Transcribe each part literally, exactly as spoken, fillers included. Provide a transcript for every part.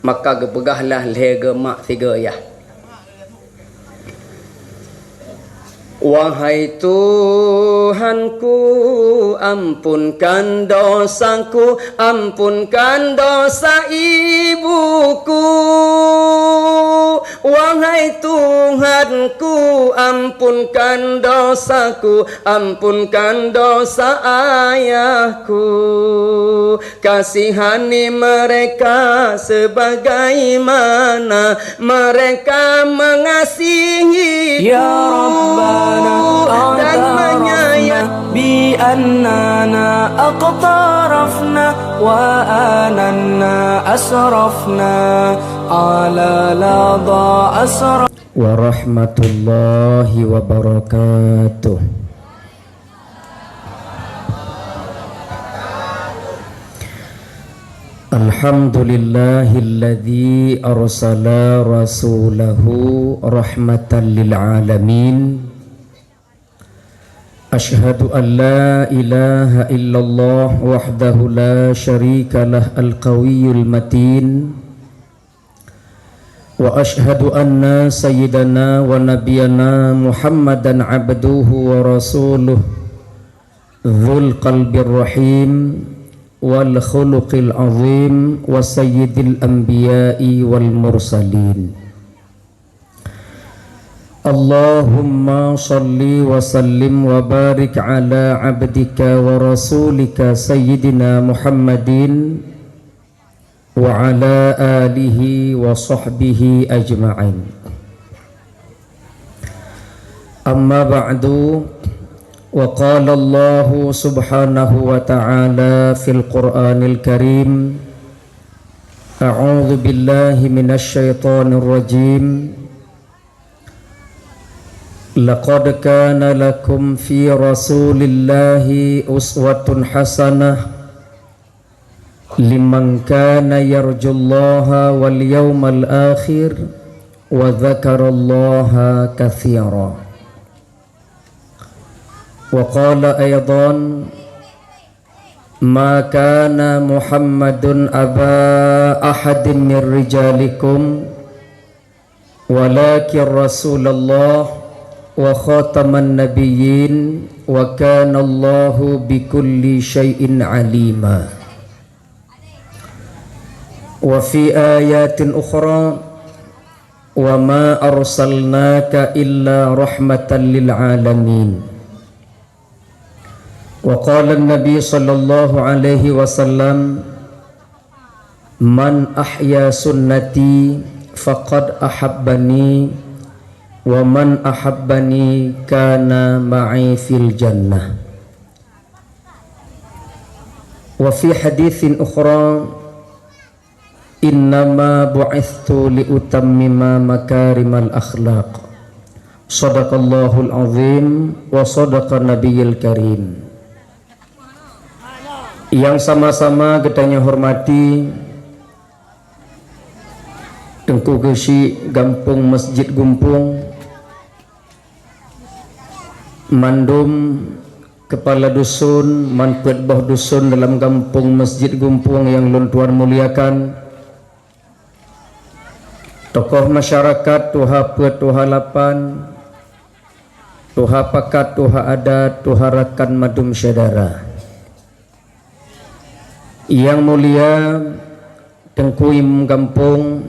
Maka geupeugahlah lhée geuh mak sigoe yah, "Wahai Tuhanku, ampunkan dosaku, ampunkan dosa ibuku. Wahai Tuhanku, ampunkan dosaku, ampunkan dosa ayahku. Kasihani mereka sebagaimana mereka mengasihi-Ku, ya Rabbana, dan menyayang." بأننا أقترفنا وأننا أسرفنا على لظى أسرفنا. Warahmatullahi wabarakatuh. Alhamdulillahilladzi arsala rasulahu rahmatan lil alamin. Asyhadu an la ilaha illallah wahdahu la syarika lah al-qawiyyul matin. Wa asyhadu anna sayyidana wa nabiyyana Muhammadan abduhu wa rasuluh, dzul qalbir rahim wal khuluqil azim wa sayyidil anbiya'i wal mursalin. Allahumma shalli wa sallim wa barik ala abdika wa rasulika sayyidina Muhammadin wa ala alihi wa sahbihi ajma'in. Amma ba'du, wa qala Allahu subhanahu wa ta'ala fil Qur'anil Karim, a'udzu billahi minasy syaithanir rajim. Laqad kana lakum fi Rasulillahi uswatun hasanah liman kana yarjullaha wal yawmal akhir wa dzakarallaha katsira. Wa qala aidan, "Ma kana Muhammadun aba ahadin min rijalikum, walakin Rasulullah wa khataman nabiyyin, wa kana Allahu bikulli syai'in alima." Wa fi ayatin ukhra, "Wa ma arsalnaka illa rahmatan lil alamin." Wa qala Nabi sallallahu alaihi wasallam, "Man ahya sunnati faqad ahabbani, wa man ahabbani kana ma'i fil jannah." Wa fi haditsin ukhra, "Innama bu'itstu liutammima makarimal akhlaq." Shadaqallahul azim wa shadaqa nabiyil karim. Nyang sama-sama geutanyoe hormati, Teungku Geuchik Gampông Masjid Gumpông, mandum keupala dusun, man peuet boh dusun dalam gampông Masjid Gumpông nyang lôn tuan muliakan, tokoh masyarakat, tuha peuet, tuha lapan, tuha pakat, tuha adat, tuha rakan mandum syedara. Nyang mulia Teungku Imum Gampông,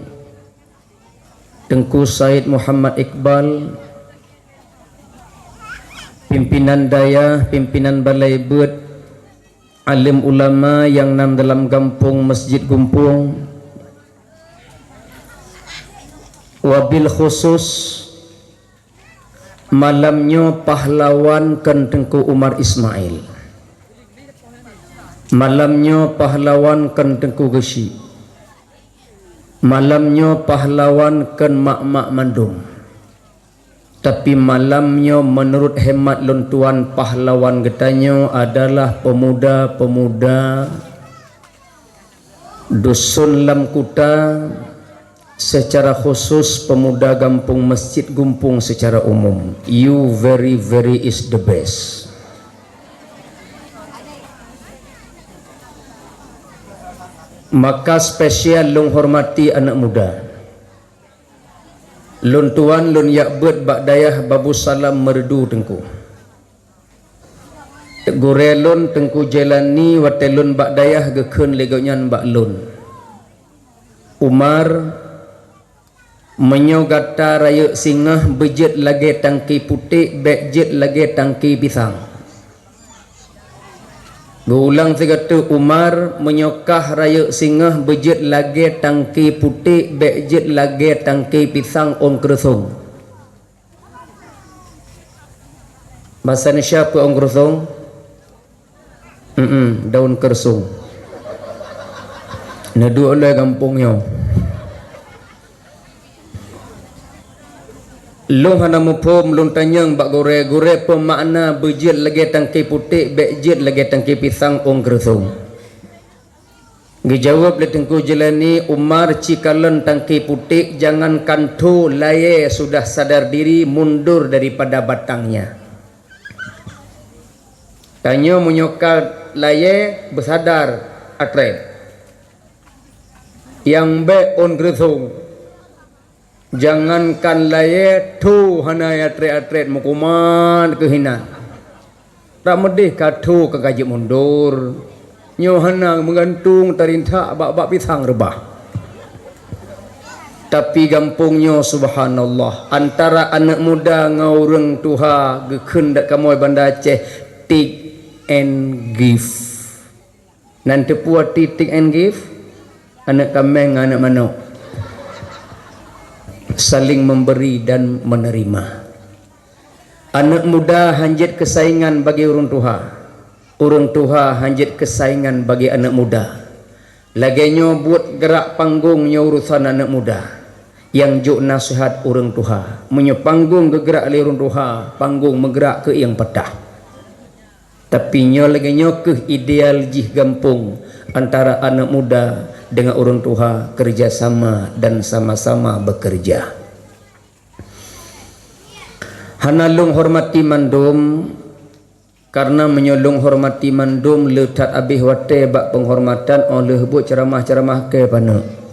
Teungku Said Muhammad Iqbal, pimpinan dayah, pimpinan balai beuet, além ulama nyang na dalam gampông Masjid Gumpông, wabil khusus malam nyoe pahlawan kheun Teungku Umar Ismail. Malam nyoe pahlawan kheun Teungku Geuchik. Malam nyoe pahlawan kheun mak-mak mandum. Tapi malam nyoe, meunurot hemat lôn tuan, pahlawan geutanyoe adalah pemuda-pemuda dusun lam kuta, secara khusus pemuda gampông Masjid Gumpông secara umum. You very, very is the best. Maka spesial lôn hormati aneuk muda. Lôn tuan lôn jak beuet bak dayah Babu Salam Meureudu Teungku. Gurée lôn Teungku Jailani watée lôn bak dayah geukheun lé gobnyan bak lôn, "Umar, meunyoe gata rayeuk singoh beujeuet lagée tangki puték, bék jeuet lagée tangki pisang." Geuulang sigoe teuk, "Umar, meunyoe kah rayeuk singoh beujeuet lagée tangki puték, bék jeuet lagée tangki pisang ôn keureusong." Basa Indonesia peue ôn keureusong? Mm-mm, daun keureusong. Neuduek lé gampông nyoe. Lôn hana muphom, lôn tanyong bak gurée, "Gurée, peue makna beujeuet lagée tangki puték, bék jeuet lagée tangki pisang ôn keureusong?" Geujaweueb lé Teungku Jailani, "Umar, cikalon tangki puték, jangankan tho layée sudah sadar diri, mundur daripada batangnya." Tanyoe meunyoe ka layée beusadar atrét, nyang bék ôn keureusong. Jangankan layée, tho hana atrét-atrét, meukumat keuh inan. Rak meudeh ka tho ka jeuet mundur. Nyoe hana meugantung tarintak bak-bak pisang reubah. Tapi gampông nyoe, subhanallah, antara aneuk muda ngon ureuëng tuha geukheun dak kamoe Banda Aceh, take and give. Nan teupeue arti take and give? Aneuk kaméng ngon aneuk manok. Saling memberi dan menerima. Aneuk muda hanjeuet keusaingan bagi ureuëng tuha. Ureuëng tuha hanjeuet keusaingan bagi aneuk muda. Lagée nyoe buet geurak panggong nyoe urusan aneuk muda. Nyang jok naseuhat ureuëng tuha. Meunyoe panggong geugeurak lé ureuëng tuha, panggong meugeurak keu nyang patah. Tapi nyoe lagée nyoe kheueh ideal jih gampông, antara aneuk muda deungon ureuëng tuha kerja sama dan sama-sama bekerja. Hana lôn hormati mandum, karena meunyoe lôn hormati mandum le that abéh watée bak peunghormatan óh lheueh buet ceuramah-ceuramah kée paneuk.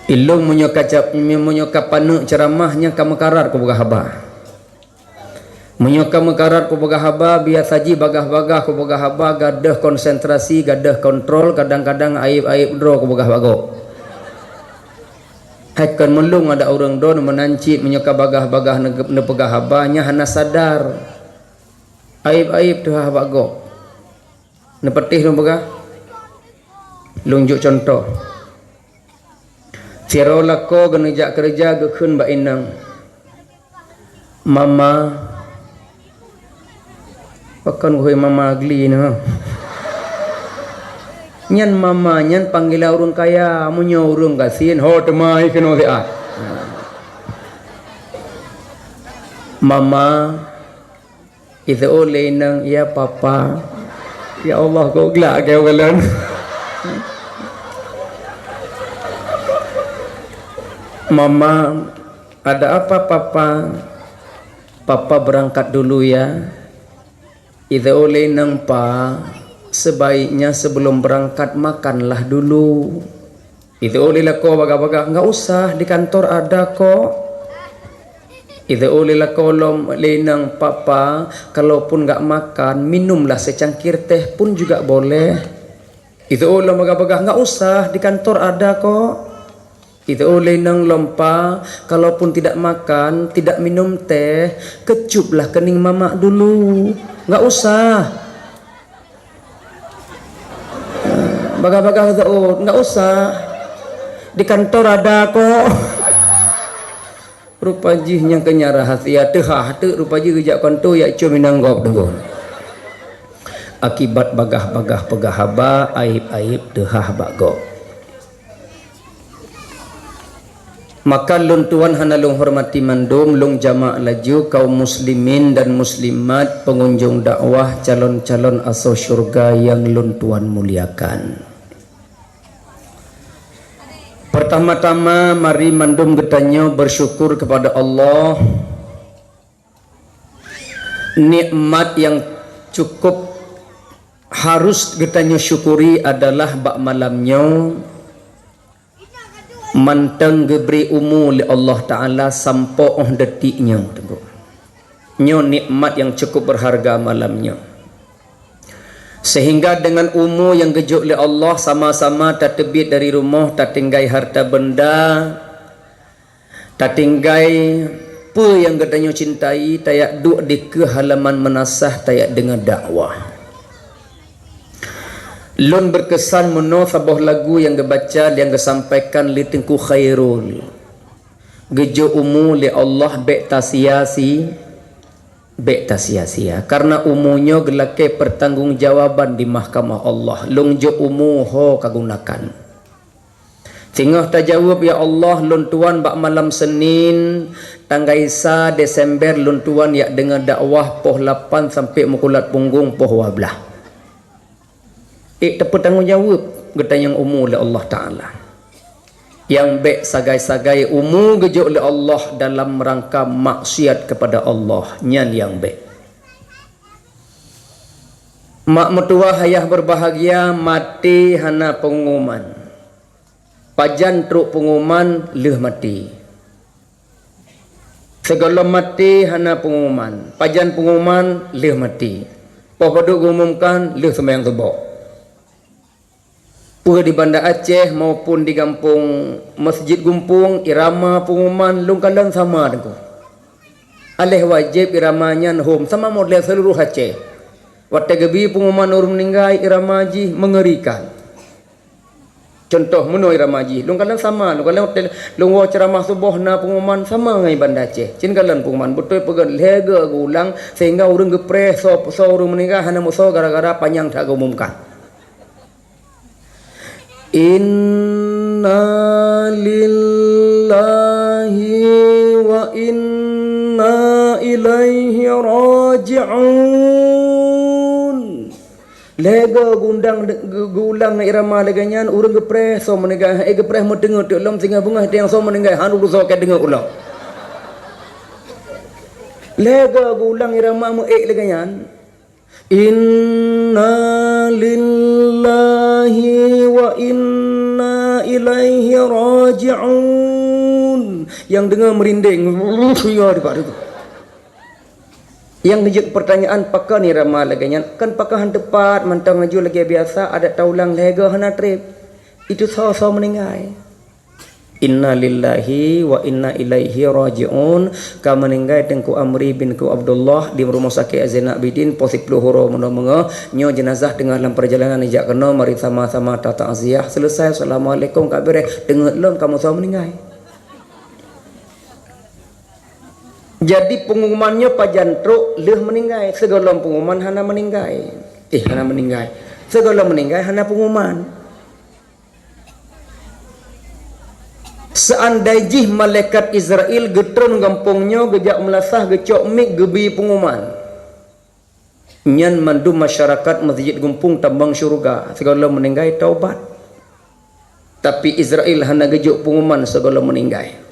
Ilôn meunyoe ka cap-, meunyoe ka paneuk ceuramah nyang ka meukarat kupeugah haba. Meunyoe ka meukarat kupeugah haba, biasa jih bagaih-bagaih kupeugah haba, gadôh konsentrasi, gadôh kontrol, kadang-kadang aib-aib droe kupeugah bak gob. Hai kon meulông adak ureuëng droe meunan cit meunyoe ka bagaih-bagaih neu-, neupeugah haba, nyan hana sadar. Aib-aib teuhah bak gob. Neupatéh lôn peugah? Lôn jok cuntoh. Sidroe lakoe geuneuk jak keureuja geukheun bak inong, "Mama." Pakon geuhôi mama gli nyoe? Nyan mama nyan panggilan ureuëng kaya, meunyoe ureuëng gasien, ho teuma keunoe siat. Mama, Iseuôt lé inong, "Ya, Papa." Ya Allah, kok glak keu ulôn. "Mama, ada apa, Papa?" "Papa berangkat dulu, ya." Iseuôt lé inong, "Pa, sebaiknya sebelum berangkat makanlah dulu." Iseuôt lé lakoe bagaih-bagaih, "Enggak usah, di kantor ada kok." Iseuôt lé lakoe lom lé inong, "Papa, kalaupun enggak makan, minumlah secangkir teh pun juga boleh." Iseuôt lom bagaih-bagaih, "Enggak usah, di kantor ada kok." Iseuôt lé inong lom, "Pa, kalaupun tidak makan, tidak minum teh, kecuplah kening mamak dulu." "Enggak usah." Bagaih-bagaih iseuôt, "Enggak usah. Di kantor ada kok." Rupa jih nyang keu nyan rahasia, teuhah teuk rupa jih geujak kantor, jak cium inong gob teungku. Akibat bagaih-bagaih peugah haba, aib-aib teuhah bak gob. Maka lôn tuan hana lôn hormati mandum, lôn jamak laju kaum muslimin dan muslimat, pengunjung dakwah, calon-calon asoe syurga nyang lôn tuan muliakan. Pertama-tama, mari mandum geutanyoe bersyukur kepada Allah. Nikmat nyang cukup Harus geutanyoe syukuri adalah bak malam nyoe mantong geubri umu lé Allah Taala sampoe óh detik nyoe, Teungku. Nyoe nikmat nyang cukup berharga malam nyoe. Sehingga dengan umu nyang geujok lé Allah, sama-sama tateubiet dari rumoh, tatinggai harta benda, tatinggai peue nyang geutanyoe cintai, tajak duek dikeue halaman meunasah, tajak deungoe dakwah. Lôn beukesan meunoe saboh lagu nyang geubaca, nyang geusampaikan lé Teungku Khairul. Geujok umu lé Allah bék tasia-si-, bék tasia-sia. Karena umu nyoe geulakée peutanggongjawaban di mahkamah Allah. Lôn jok umu ho kagunakan. Singoh tajaweueb, "Ya Allah, lôn tuan bak malam Senin, tanggai sa Desember, lôn tuan jak deungoe dakwah poh lapan sampai meukulat punggong poh dua blaih." Ék tapeutanggong jaweueb geutanyong umu lé Allah Taala. Nyang bék sagai-sagai umu geujok lé Allah dalam rangka maksiat kepada Allah, nyan nyang bék. Mak meutuwah ayah berbahagia, maté hana pengumuman. Pajan trok pengumuman lheueh maté. Sigohlom maté hana pengumuman, pajan pengumuman lheueh maté. Poh padub geumumkan lheueh seumayang suboh. Peue di Banda Aceh maupun di gampông Masjid Gumpung, irama pengumuman lôn kalon sama, Teungku. Aléh wajéb irama nyan hom sama model seuluruh Aceh. Watée geubi pengumuman ureuëng meuninggai, irama jih meungerikan. Cuntoh meunoe irama jih, lôn kalon sama, lôn kalon watée lôn woe ceuramah suboh na pengumuman sama ngon Banda Aceh. Cit kalon pengumuman beutôi peugét lhée goe geulang sehingga ureuëng geupreh soe, soe ureuëng meuninggai hana meusoe gara-gara panyang that geumumkan. Inna lillahi wa inna ilaihi raji'un. Lhée goe geuundang de-, geu-, geuulang irama lagée nyan, ureuëng geupreh soe meuninggai, eh, geupreh meuteungeut teuk lom singoh beungoh teuh nyang soe meuninggai, hana ureuëng soe ka deungoe ulôn. Lhée goe geuulang irama meu-ék lagée nyan, "Inna lillahi wa inna ilaihi raji'un." Nyang deungoe meurindeng, singoh dipat teuk. Nyang geujok peurtanyaan, pakon irama lagée nyan? Kan pakon han teupat, mantong laju lagée biasa, adat taulang lhée goe hana treb. Itu soe-soe meuninggai. Inna lillahi wa inna ilaihi raji'un. Ka meuninggai Teungku Amri bin Teungku Abdullah di Rumoh Sakét Zainal Abidin, poh siploh uroe meunoe meungoh. Nyoe jeunazah teungoh lam peurjalanan jijak keunoe, mari sama-sama tatakziah. Seuleusai, assalamualaikum, ka beureh, teungeut lom kamoe soe meuninggai. Jadi, pengumuman nyoe pajan trok lheueh meuninggai, sigohlom pengumuman hana meuninggai. Eh, hana meuninggai. Sigohlom meuninggai hana pengumuman. Seandai jih malaikat Israel geutron gampông nyoe, geujak meulasah, geucok mic, geubi pengumuman, nyan mandum masyarakat Masjid Gumpung tamong syeuruga, sigohlom meuninggai taubat. Tapi Israel hana geujok pengumuman sigohlom meuninggai.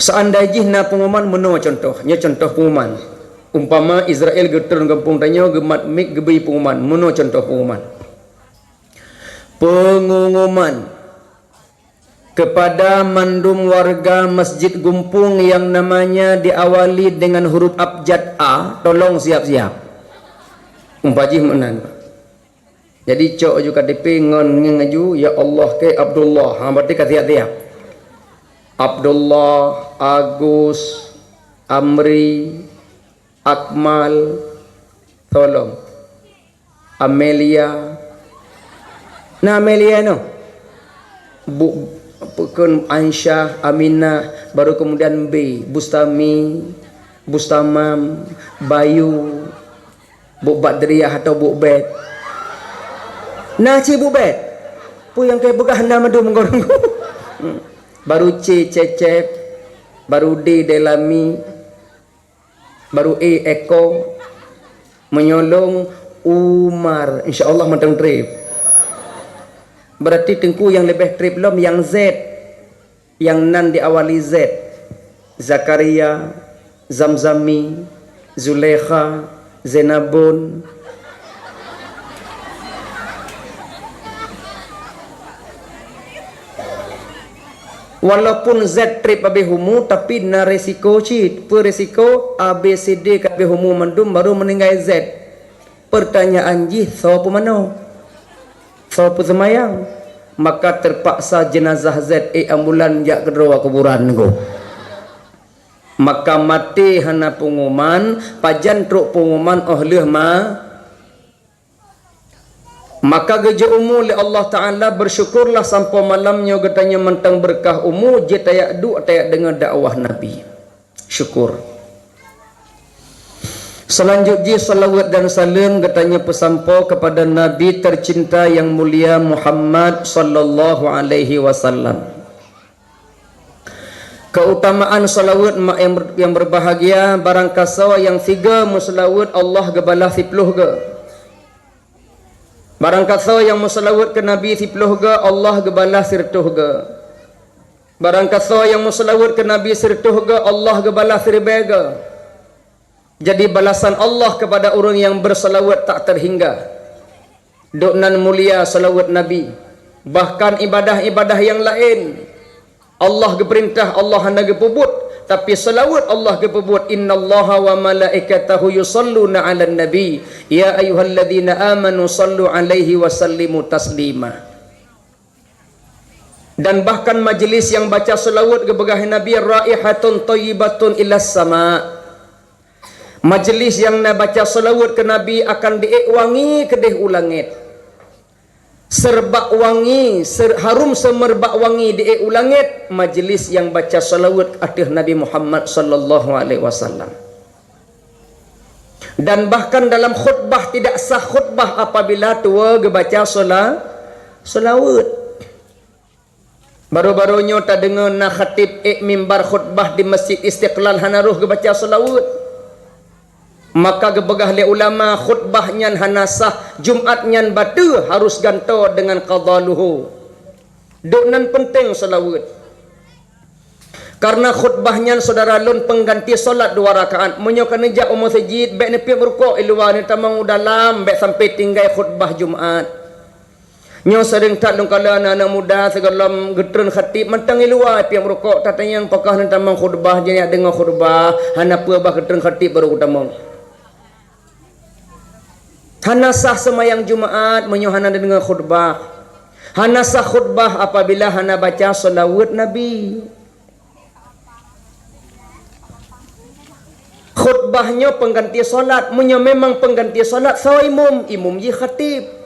Seandai jih na pengumuman, meunoe cuntoh, nyoe cuntoh pengumuman. Umpama Israel geutron gampông tanyoe, geumat mic, geubi pengumuman, meunoe cuntoh pengumuman. Pengumuman kepada mandum warga Masjid Gumpung yang namanya diawali dengan huruf abjad A, tolong siap-siap. Umpama jih meunan. Jadi, cok aju K T P ngon ngieng aju, "Ya Allah, keu Abdullah." Ha, berarti ka siap-siap. Abdullah, Agus, Amri, Akmal, tolong. Amelia. Nah, Amelia no. Bu, apa kan, Ansyah, Aminah, baru kemudian B, Bustami, Bustamam, Bayu, Bu Badriah atau Bu Bet. Nah, cit Bu Bet. Peue nyang keu peugah na mandum ngon. Hmm. Baru C, Cecep, baru D, Delami. Baru E, Eko, meunyoe lôn Umar, insya Allah mantong treb. Berarti Teungku nyang leubeh treb lom nyang Z, nyang nan diawali Z. Zakaria, Zamzami, Zulekha, Zainabun. Walaupun Z treb habéh umu, tapi na resiko cit. Peue resiko? A, B, C, D ka habéh umu mandum baru meuninggai Z. Pertanyaan jih, soe peumanoe? Soe peuseumayang? Maka terpaksa jenazah Z ék ambulan jak keudroe kuburan nyoe. Maka maté hana peunguman, pajan trok peunguman óh lheueh ma-, maka geujok umu lé Allah Ta'ala, bersyukurlah sampoe malam nyoe geutanyoe mantong beureukat umu, jeuet tayak duek tayak deungoe dakwah Nabi. Syukur. Seulanjut jih, salawat dan saleuem geutanyoe peusampoe keupada Nabi tercinta yang mulia Muhammad sallallahu alaihi wasallam. Keutamaan salawat ma-, yang ber-, yang berbahagia, barangkasoe nyang sigoe meusalawat, Allah geubalah siploh goe. Barangkasoe nyang meusalawat keu Nabi siploh goe, Allah geubalah sireutôh goe. Barangkasoe nyang meusalawat keu Nabi sireutôh goe, Allah geubalah siribèe goe. Jadi, balasan Allah kepada ureuëng nyang beusalawat tak terhingga. Dok nan mulia salawat Nabi. Bahkan ibadah-ibadah nyang laén, Allah geupeurintah, Allah hana geupeubuet, tapi salawat Allah geupeubuet, "Innallaha wa malaikatahu yusalluna 'alan nabi, ya ayyuhalladzina amanu sallu 'alaihi wa sallimu taslima." Dan bahkan majlis nyang baca salawat geupeugah Nabi, "Raihatun thayyibatun ilas sama." Majlis nyang na baca salawat keu Nabi akan diék wangi keudeh u langét. Seumerbak wangi, ser-, harum seumerbak wangi diék u langét, majlis nyang baca salawat ateueh Nabi Muhammad sallallahu alaihi wasallam. Dan bahkan dalam khutbah tidak sah khutbah apabila tuwoe geubaca sala-, salawat. Baru-baru nyoe tadeungoe na khatib ék mimbar khutbah di Masjid Istiqlal hana roh geubaca salawat. Maka geupeugah lé ulama, khutbah nyan hana sah, Jumat nyan bateue, harus gantoe deungon qadha luhur. Dok nan peunteng salawat. Karena khutbah nyan, syedara lôn, peungganti salat dua rakaat. Meunyoe ka neujak u meuseujid, bék neupiep rukok i luwa, neutamong u dalam, bék sampai tinggai khutbah Jumat. Nyoe seuring that lôn kalon aneuëk-aneuëk muda sigohlom geutreun khatib mantong i luwa piep rukok, tatanyong pakon hana tamong khutbah, jih jak deungoe khutbah, hana peue bah geutreun khatib baru geutamong. Hana sah seumayang Jumaat meunyoe hana deungoe khutbah. Hana sah khutbah apabila hana baca seulaweuet Nabi. Khutbah nyoe peungganti salat, meunyoe memang peungganti salat, soe imum? Imum jih khatib.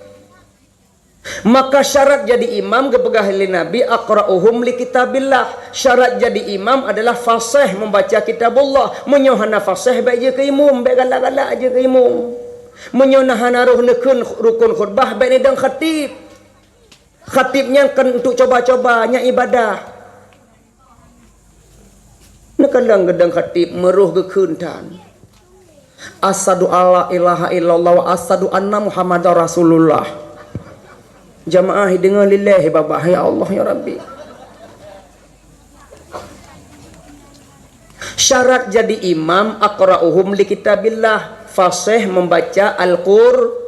Maka syarat jadi imam geupeugah lé Nabi, "Aqra'uhum li kitabillah." Syarat jadi imam adalah fasih membaca kitabullah. Meunyoe hana fasih, bék jeuet keu imum, bék galak-galak jeuet keu imum. Meunyoe na hana roh neukheun rukun khutbah, bék neudong khatib. Khatib nyan kon untuk coba-coba, nyan ibadah. Neukalon geudong khatib meuroh geukheun tan. "Asyhadu alla ilaha illallah wa asyhadu anna Muhammadar Rasulullah." Jamaah deungoe lillah babah, ya Allah, ya Rabbi. Syarat jadi imam, aqra'uhum li kitabillah, fasih membaca Al-Qur-,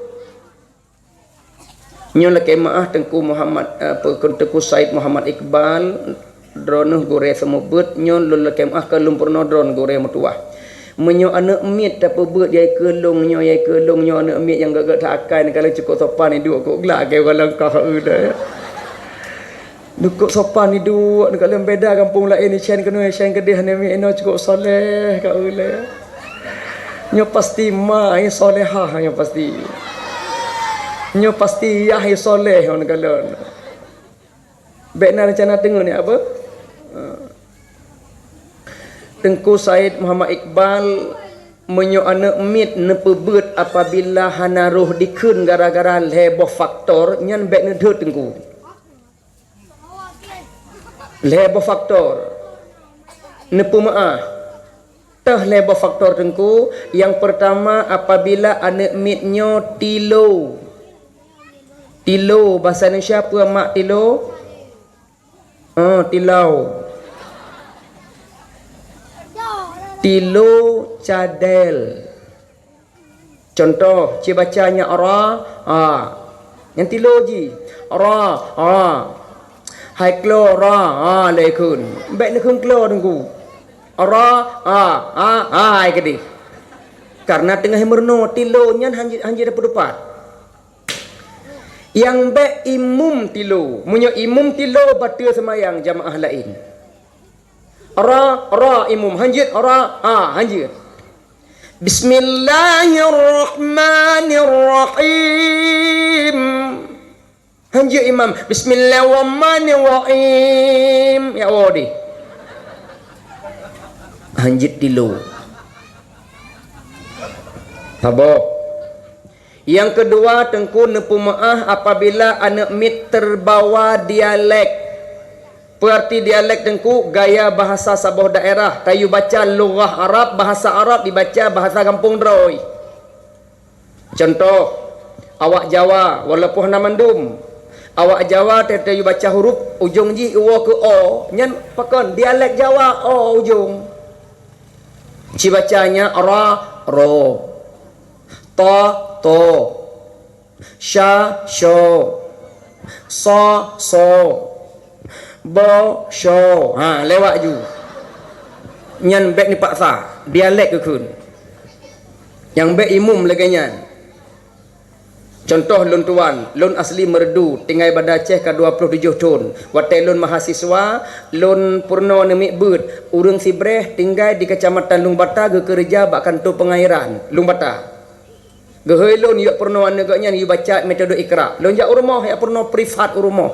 Nyoe lakée meuáh Teungku Muhammad, eh, pe-, Teungku Said Muhammad Iqbal, droeneueh gurée seumeubeuet, nyoe lôn lakée meuáh keu lôn peurunoe droeneueh gurée meutuwah. Meunyoe aneuëk miet tapeubeuet yai keulong nyoe, yai keulong nyoe aneuëk miet nyang gét-gét that akai, neukalon cukôp sopan iduek keu glak keu ureuëng langkah eu deh. Cukôp sopan iduek, neukalon beda gampông laén, icén keunoe, icén keudeh, aneuëk miet inoe cukôp saleh keu eu lé. Nyoe pasti ma, eh, salehah nyoe pasti. Nyoe pasti yah, eh, saleh ngon galon. Bék na reuncana teungeut ni apa? Ha. Teungku Said Muhammad Iqbal, meunyoe aneuëk miet neupeubeuet apabila hana roh dikheun gara-gara lhée boh faktor, nyan bék neudhôt Teungku. Lhée boh faktor. Neupeumeuáh. Teuh lhée boh faktor Teungku. Nyang peurtama, apabila aneuëk miet nyoe tilo. Tilo, bahasa Indonesia peue mak tilo? Oh, tilau. Tilo cadel. Contoh, ci baca nyan ra, a. Nyan tilo jih. Ra, a. Hai klo ra, ha, lé kheun. Bèk neukheun klo teungku. Ra, ha, ha, ha, hai keudeh. Karena teungoh meurunoe tilo nyan hanjeuet, hanjeuet dapeutupat. Nyang bèk imum tilo. Meunyoe imum tilo, bateue seumayang jamaah laén. Ra, ra imum, hanjeuet, ra, ha, hanjeuet. Bismillahirrahmanirrahim. Hanjeuet imam, bismillahirrahmanirrahim. Ya Allah deh. Hanjeuet tilo. Saboh. Nyang keudua, teungku neupeumeu'ah apabila aneuk miet teubawa dialek. Peue arti dialek teungku? Gaya bahasa saboh daerah. Tayue baca lughah Arab, bahasa Arab dibaca bahasa gampông droe. Cuntoh, awak Jawa, walaupun hana mandum, awak Jawa teuh tayue baca huruf ujong jih iwoe keu o, nyan pakon dialek Jawa o ujong. Ci baca nyan ra, ro. Ta, to. Sya, syo. Sa, so. Bo, syo. Ha, lewat ju. Nyan bèk neupaksa. Dialek geukheun. Nyang bèk imum lagèe nyan. Cuntoh lôn tuan, lôn asli Meureudu, tinggai Banda Aceh ka dua ploh tujoh thon. Watèe lôn mahasiswa, lôn peurunoe neumiet beuet. Ureueng Sibréh tinggai di Kecamatan Lueng Bata geukeureuja bak kantô peungairan Lueng Bata. Geuhôi lôn yue peurunoe aneuk gobnyan yue baca metode Iqra. Lôn jak u rumoh, jak peurunoe privat u rumoh.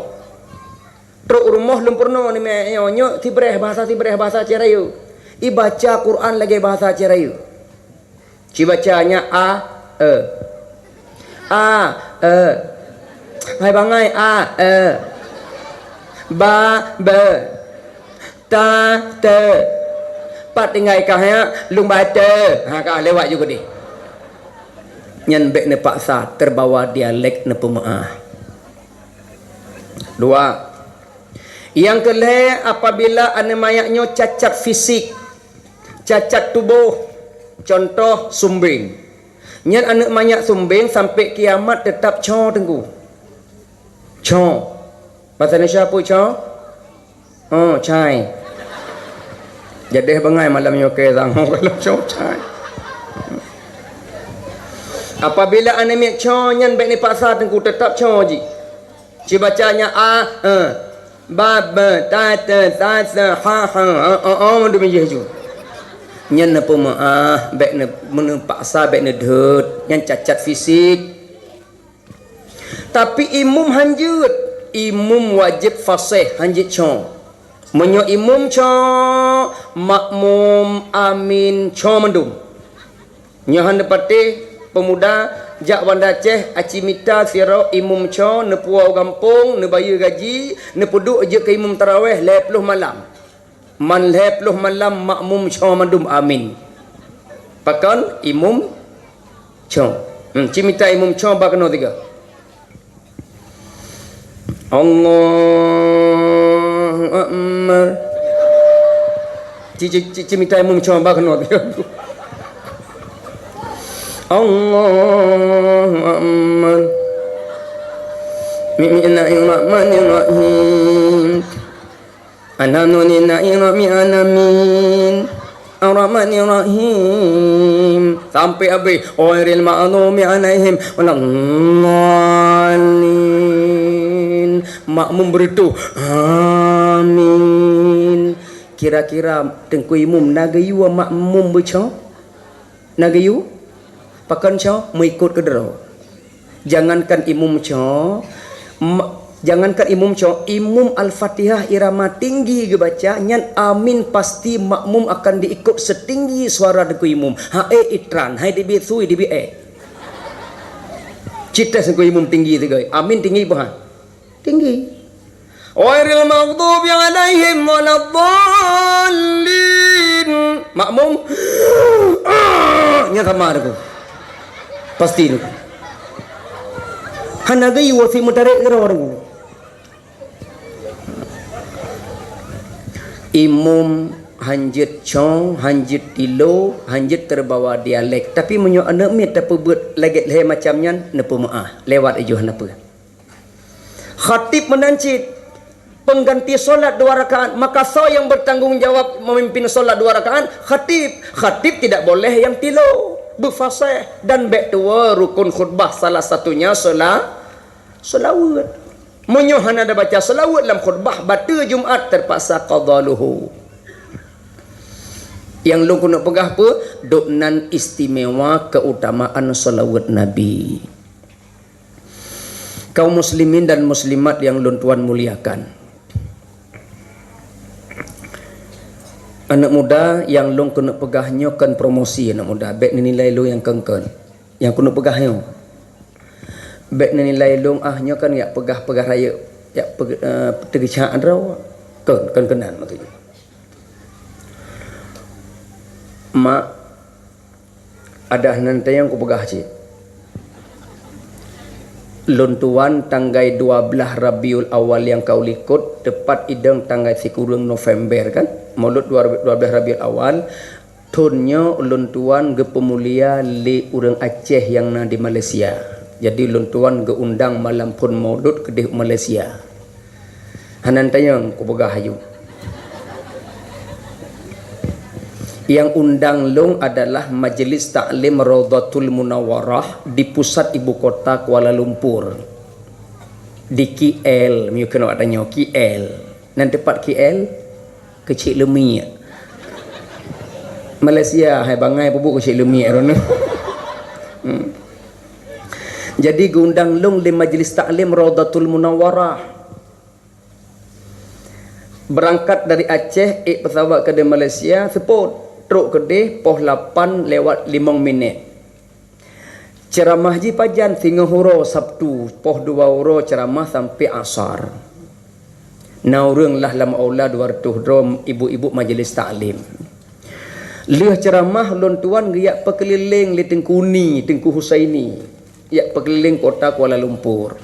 Trok u rumoh lôn peurunoe aneuk miet nyoe, nyoe Sibréh, bahasa Sibréh, bahasa Cot Rayeuk. Ibaca Quran lagèe bahasa Cot Rayeuk. Ci baca nyan a, e. A, e. Hai bangai a, e. Ba, be. Ta, te. Pat tinggai kah nyan, lôn baca. Ha, ka lewat ju keudeh. Nyan bèk neupaksa, teubawa dialek neupeumeu'ah. Dua. Nyang keu lhèe, apabila aneuk manyak nyoe cacat fisik, cacat tuboh, cuntoh sumbeng. Nyan aneuk manyak sumbeng sampai kiamat teutap co teungku. Co. Bahasa Indonesia peue co? Oh, cai. Jadeh bangai malam nyoe keu tangoe kalau co cai. Apabila aneuk miet co nyan bèk neupaksa teungku, teutap co jih. Ci baca nyan a, e. Ba, be, ta, te, sa, se, ha, ha, e, o, o, mandum jih ju. Nyan neupeumeu'ah, bèk neu-, meuneupaksa, bèk neudhôt. Nyan cacat fisik. Tapi imum hanjeuet, imum wajéb faséh, hanjeuet co. Meunyoe imum co, makmum amin co mandum. Nyoe hana patéh peumuda jak Banda Aceh aci mita sidroe imum co neupuwoe u gampông, neubayeue gaji, neupeuduek jeuet keu imum taraweh lhèe ploh malam. Man lhèe ploh malam makmum co mandum amin. Pakon imum co. Hmm, ci mita imum co ba keunoe tiga. Allahu Akbar. Ci, ci, ci, ci mita imum co ba keunoe tiga. Allahu Akbar. Bismillahirrahmanirrahim. Alhamdulillahi Rabbil Alamin. Ar-Rahmanir Rahim. Sampai habéh. Ghairil maghdubi alaihim waladdallin. Makmum beureutoh. Amin. Kira-kira teungku imum na geuyue makmum beuco? Na geuyue? Pakon co? Meuikot keu droe. Jangankan imum co, ma-, jangankan imum co, imum Al-Fatihah irama tinggi geubaca, nyan amin pasti makmum akan diikot seutinggi suara teungku imum. Ha, eh, itran, hai dibi sui, dibi eh. Ci tes teungku imum tinggi sigoe. Amin tinggi peue han? Tinggi. Ghairil maghdubi alaihim waladdallin. Makmum. Nyan sama deungon. Pasti deungon. Hana geuyue si meutarek keudroe deungon. Imum hanjeuet co, hanjeuet tilo, hanjeuet teubawa dialek. Tapi meunyoe aneuk miet tapeubeuet lagèe lhèe macam nyan, neupeumeu'ah. Lewat i jih hana peue. Khatib meunan cit. pengganti solat dua rakaat, maka soe nyang bertanggung jawab memimpin solat dua rakaat? Khatib. Khatib tidak boleh nyang tilu, beufasih, dan bék tuwoe rukun khutbah salah satunya sola-, solaweuet. Meunyoe hana tabaca solaweuet lam khutbah, bateue Jumat, terpaksa qadha luhu. Nyang lôn keuneuk peugah peue? Dubnan istimewa keutamaan solaweuet Nabi. Kaum muslimin dan muslimat nyang lôn tuan muliakan. Aneuk muda nyang lôn keuneuk peugah nyoe kon promosi aneuk muda, bék neunilai lôn nyang kon-kon. Nyang keuneuk peugah nyoe, bék neunilai lôn, ah, nyoe kan jak peugah-peugah rayeuk, jak peuge-, eh, teugeucak droe. Kon, kon keunan maksud nyoe. Mak, adak nan teuh nyang kupeugah cit. Lôn tuan tanggai dua blaih Rabiul Awal nyang ka likot, teupat idong tanggai sikureueng November kan, Maulud dua, dua blaih Rabiul Awal, thon nyoe lôn tuan geupeumulia lé ureuëng Aceh nyang na di Malaysia. Jadi lôn tuan geuundang malam phon Maulud keudeh u Malaysia. Hana tanyong kupeugah aju. Nyang undang lôn adalah Majlis Taklim Raudhatul Munawwarah di pusat ibu kota Kuala Lumpur. Di K L, meunyoe keunoe tanyoe K L. Nan teupat K L, Keuchik Leumiek. Malaysia, hai bangai peubuet Keuchik Leumiek droeneuh. Hmm. Jadi geuundang lôn lé Majlis Taklim Raudhatul Munawwarah. Beurangkat dari Aceh, ék peusawat keudeh Malaysia, seupôt, trok keudeh poh lapan lewat limong minét. Ceuramah jih pajan, singoh uroe Sabtu, poh dua uroe ceuramah sampoe asar. Na ureuëng lah lam aula dua reutôh droe ibu-ibu majlis taklim. Lheueh ceuramah lôn tuan geujak peukeulileng lé Teungku Uni, Teungku Husaini, jak peukeulileng kota Kuala Lumpur.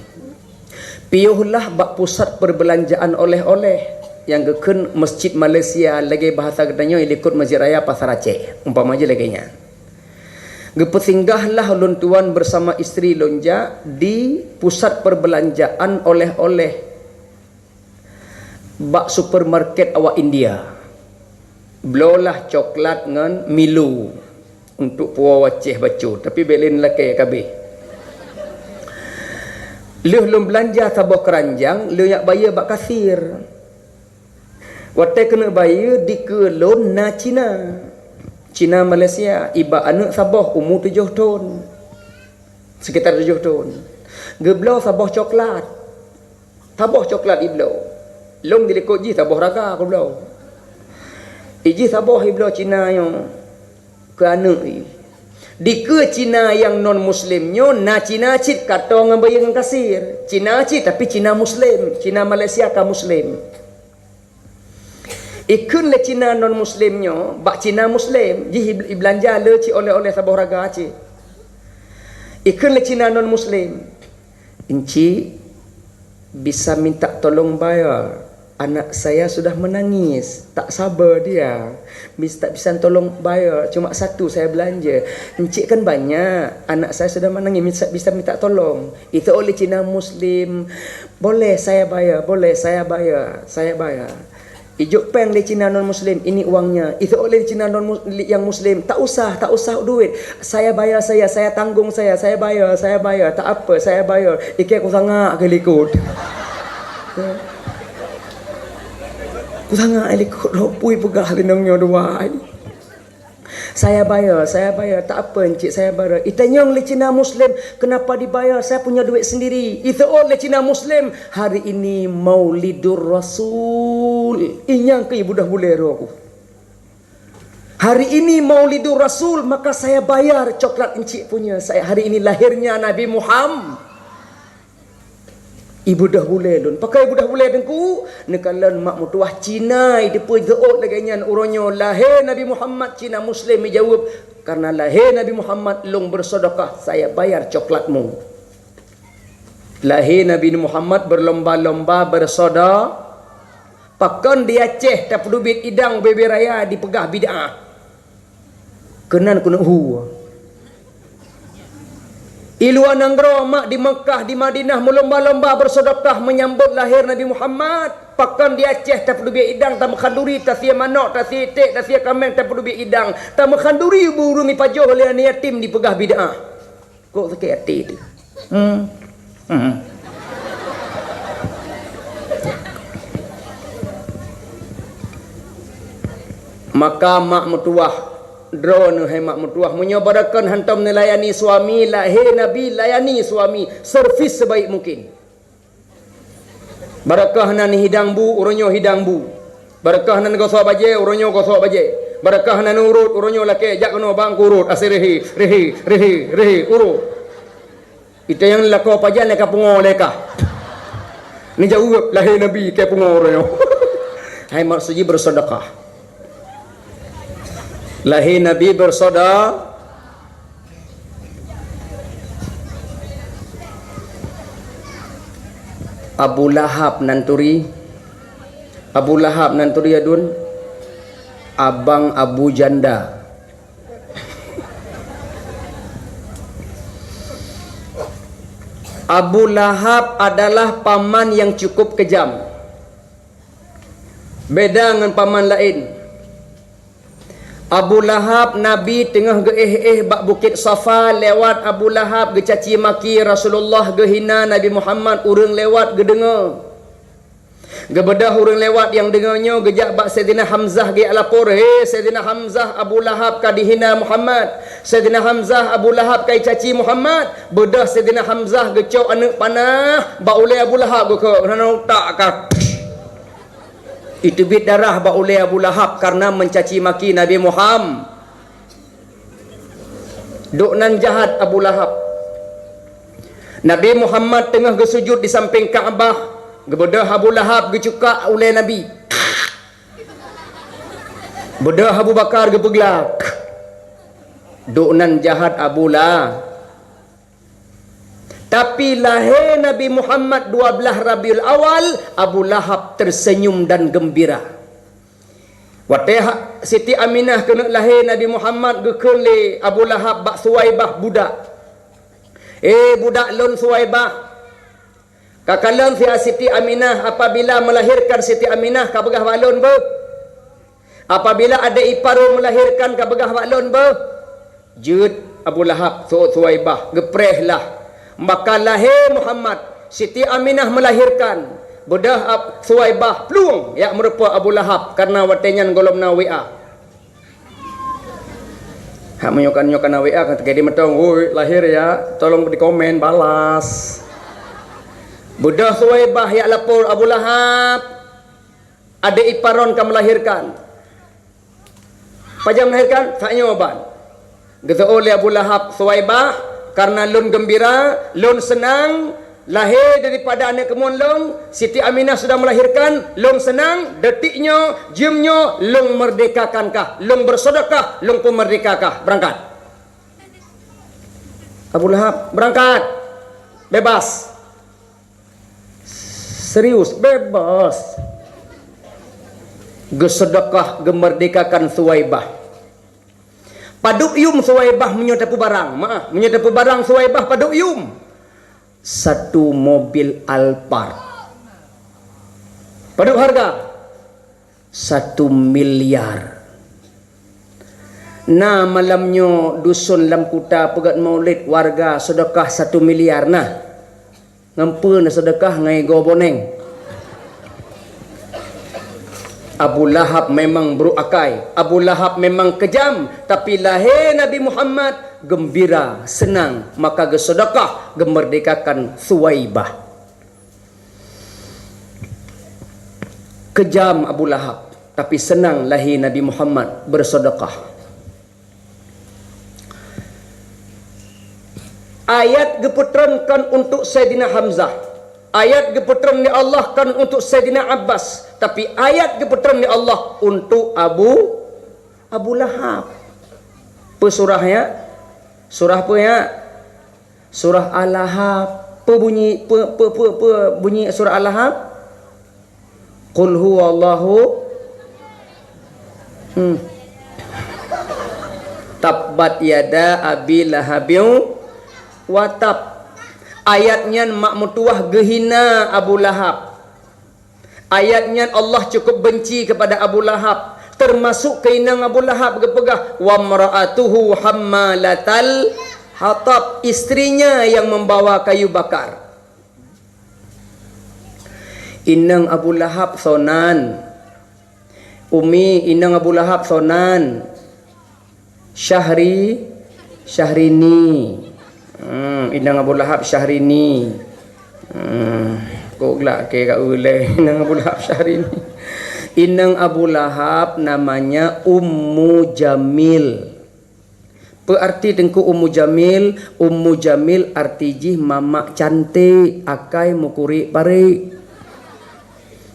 Piôh lah bak pusat peurbelanjaan oleh-oleh nyang geukheun Masjid Malaysia, lagée bahasa geutanyoe likot Masjid Raya Pasar Aceh, umpama jih lagée nyan. Geupeusinggah lah lôn tuan bersama istri lôn jak di pusat peurbelanjaan oleh-oleh bak supermarket awak India. Bloe lah coklat ngon Milo untuk puwoe Aceh bacut, tapi bék lé lakée kabeh. Lheueh lôn beulanja saboh keuranjang, lôn jak bayeue bak kasir. Watée keuneuk bayeue, dikeue lôn na Cina. Cina Malaysia, iba aneuëk saboh umu tujoh thon. Sekitar tujoh thon. Geubloe saboh coklat. Saboh coklat ibloe. Lôn dilikot jih saboh raga kubloe. Ijih saboh ibloe Cina nyoe keu aneuëk jih. Dikeue Cina nyang non muslim nyoe na Cina cit, ka toe ngon bayeue ngon kasir. Cina cit, tapi Cina muslim, Cina Malaysia ka muslim. Ikheun lé Cina non muslim nyoe bak Cina muslim, jih ib-, ibeulanja le cit oleh-oleh saboh raga cit. Ikheun lé Cina non muslim, "Encik, bisa minta tolong bayar? Anak saya sudah menangis, tak sabar dia. Bis-, tak bisa tolong bayar, cuma satu saya belanja. Encik kan banyak, anak saya sudah menangis, bisa, bisa minta tolong." Itu oleh Cina muslim, "Boleh saya bayar, boleh saya bayar, saya bayar." Ijok péng lé Cina non muslim, "Ini uangnya." Itu oleh Cina non mus-, yang muslim, "Tak usah, tak usah duit. Saya bayar saya, saya tanggung saya, saya bayar, saya bayar. Tak apa, saya bayar." Ikée kusangak keu likot. Kusangak likot, lopui peugah linong nyoe dua. "Saya bayar, saya bayar." "Tak apa, encik, saya bayar." Itanyong lé Cina muslim, "Kenapa dibayar? Saya punya duit sendiri." Itu oleh Cina muslim, "Hari ini Maulidur Rasul." Inyang keu ibudah bulero ku. "Hari ini Maulidur Rasul, maka saya bayar coklat encik punya. Saya, hari ini lahirnya Nabi Muhammad." Ibudah bulé lôn. Pakon ibudah bulé Teungku? Neukalon mak meutuwah Cina, iteupeu jeuôt lagée nyan uroe nyoe lahé Nabi Muhammad, Cina muslim ijaweueb, "Karena lahé Nabi Muhammad lôn beuseudekah, saya bayar coklatmu." Lahé Nabi Muhammad beulomba-lomba beuseudekah. Pakon di Aceh tapeuteubiet idang ubé-ubé raya dipeugah bid'ah? Keunan keuneuk hu. I luwa nanggroe mak di Meukah, di Madinah meulomba-lomba beuseudekah meunyambot lahé Nabi Muhammad. Pakon di Aceh tapeuteubiet idang, tameukhanduri, tasie manok, tasie iték, tasie kaméng, tapeuteubiet idang, tameukhanduri ureuëng ipajoh lé aneuk yatim dipeugah bid'ah. Kok sakét até teuh. Hmm. Hmm. Maka mak meutuwah, droeneuh hai mak meutuwah, meunyoe barokon hantom neulayani suami, lahé Nabi layani suami, servis sebaik mungkin. Barokah nan hidang bu, uroe nyoe hidang bu. Barokah nan gosok bajée, uroe nyoe gosok bajée. Barokah nan urot, uroe nyoe lakée jak keunoe bang urot, asai rehi, rehi, rehi, rehi, urot. Ita nyang lakoe pajan lé ka pungo lé kah. Neujaweueb lahé Nabi ka pungo uroe nyoe. Hai maksud jih bersedekah. Lahé Nabi bersedekah. Abu Lahab nan turi. Abu Lahab nan turi adun. Abang Abu Janda. Abu Lahab adalah paman yang cukup kejam. Beda ngon paman laén. Abu Lahab, Nabi teungoh geuéh-éh bak Bukét Safa, lewat Abu Lahab geucaci maki Rasulullah, geuhina Nabi Muhammad, ureuëng lewat geudeungoe. Geubeudôh ureuëng lewat nyang deungoe nyoe geujak bak Saidina Hamzah geujak lapor, "He Saidina Hamzah, Abu Lahab ka dihina Muhammad. Saidina Hamzah, Abu Lahab ka jicaci Muhammad." Beudôh Saidina Hamzah geucok aneuëk panah bak ulée Abu Lahab geukheun, hana utak kah. Iteubiet darah bak ulée Abu Lahab kareuna meucaci maki Nabi Muhammad. Dok nan jahat Abu Lahab. Nabi Muhammad teungoh geusujut di sampéng Ka'bah, geubeudôh Abu Lahab geucukak ulée Nabi. Beudôh Abu Bakar geupeugla. Dok nan jahat Abu Lahab. Tapi lahé Nabi Muhammad dua belas Rabiul Awal, Abu Lahab tersenyum dan gembira. Watée ha-, Siti Aminah keuneuk lahé Nabi Muhammad geukheun lé Abu Lahab bak Suwaibah budak, "Eh budak lôn Suwaibah, ka kalon siat Siti Aminah apabila melahirkan Siti Aminah ka peugah bak lôn beuh." Apabila adék ipar lôn melahirkan ka peugah bak lôn beuh, jeuet Abu Lahab seuôt Suwaibah, geupreh lah. Maka lahé Muhammad, Siti Aminah melahirkan, beudôh Ab-, Suwaibah plueng jak meurumpok Abu Lahab kareuna watée nyan gohlom na W A. Hak meunyoe ka, nyoe ka na W A ka teugét di mantong, "Woi, lahé ya, tolong di komen balas." Beudôh Suwaibah jak lapor Abu Lahab. Adék ipar lôn ka melahirkan. Pajan melahirkan? Sak nyoe ban. Geuseuôt lé Abu Lahab Suwaibah, "Kareuna lôn geumbira, lôn seunang, lahé daripada aneuëk keumuen lôn, Siti Aminah sudah melahirkan, lôn seunang, detik nyoe, jeuem nyoe, lôn meurdekakan kah, lôn beureuseudekah, lôn peumeurdeka kah. Beurangkat." Abu Lahab, "Beurangkat. Bebas." Serius, bebas. Geuseudekah geumeurdekakan Suwaibah. Padub yum Suwaibah meunyoe tapeubarang. Maah, meunyoe tapeubarang Suwaibah padub yum. Satu mobil Alphard. Padub hareuga? Satu miliar. Na malam nyoe duson lam kuta peugét maulid warga seudekah satu miliar na. Ngon peue na seudekah ngon igoe boneng. Abu Lahab memang brok akai. Abu Lahab memang keujam, tapi lahé Nabi Muhammad geumbira, seunang, maka geuseudekah geumeurdekakan Suwaibah. Keujam Abu Lahab, tapi seunang lahé Nabi Muhammad beureuseudekah. Ayat geupeutron kon untuk Saidina Hamzah. Ayat geupeutron lé Allah kon untuk Saidina Abbas, tapi ayat geupeutron lé Allah untuk Abu, Abu Lahab. Peue surah nyan? Surah peue nyan? Surah Al-Lahab. Peue bunyi, peue, peue, peue, peue bunyi surah Al-Lahab? Qul huwallahu, hmm. Tabbat yada Abi Lahabin wa tab. Ayat nyan mak meutuwah geuhina Abu Lahab. Ayat nyan Allah cukup benci kepada Abu Lahab, termasuk keu inong Abu Lahab geupeugah, "Wamra'atuhu hammalatal hatab," istrinya yang membawa kayu bakar. Inong Abu Lahab sonan. Umi, inong Abu Lahab sonan. Syahri, Syahrini. Hmm, inong Abu Lahab Syahrini. Hmm, kok glak ke ka uleh inong Abu Lahab Syahrini. Inong Abu Lahab namanya Ummu Jamil. Peu arti Teungku Ummu Jamil? Ummu Jamil arti jih mamak cantik, akai meukurek parek.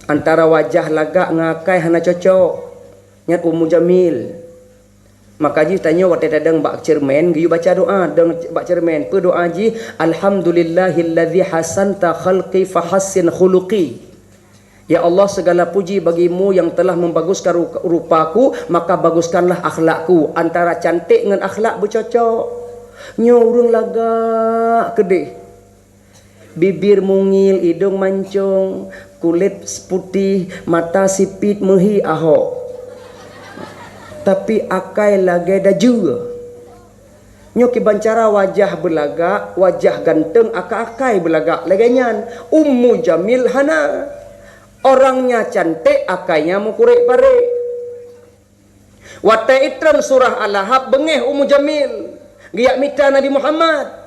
Antara wajah lagak ngon akai hana cocok. Nyan Ummu Jamil. Maka jih tanyoe watée tadong bak cermin, geuyue baca doa dong bak cermin. Peu doa jih? "Alhamdulillahilladzi hasanta khalqi fahassin khuluqi." Ya Allah, segala puji bagimu yang telah membaguskan ru-, rupaku, maka baguskanlah akhlakku. Antara cantik ngon akhlak beucocok. Nyoe ureuëng lagak keudeh. Bibir mungil, idong mancong, kulét putih, mata sipit, meuhi ahok. Tapi akai lagée dajue. Nyoe kiban cara wajah beulagak, wajah ganteng, akai-akai beulagak lagée nyan. Ummu Jamil hana. Orangnya cantik, akainya meukurek parek. Watée itrem surah Al-Lahab, beungéh Ummu Jamil geujak mita Nabi Muhammad.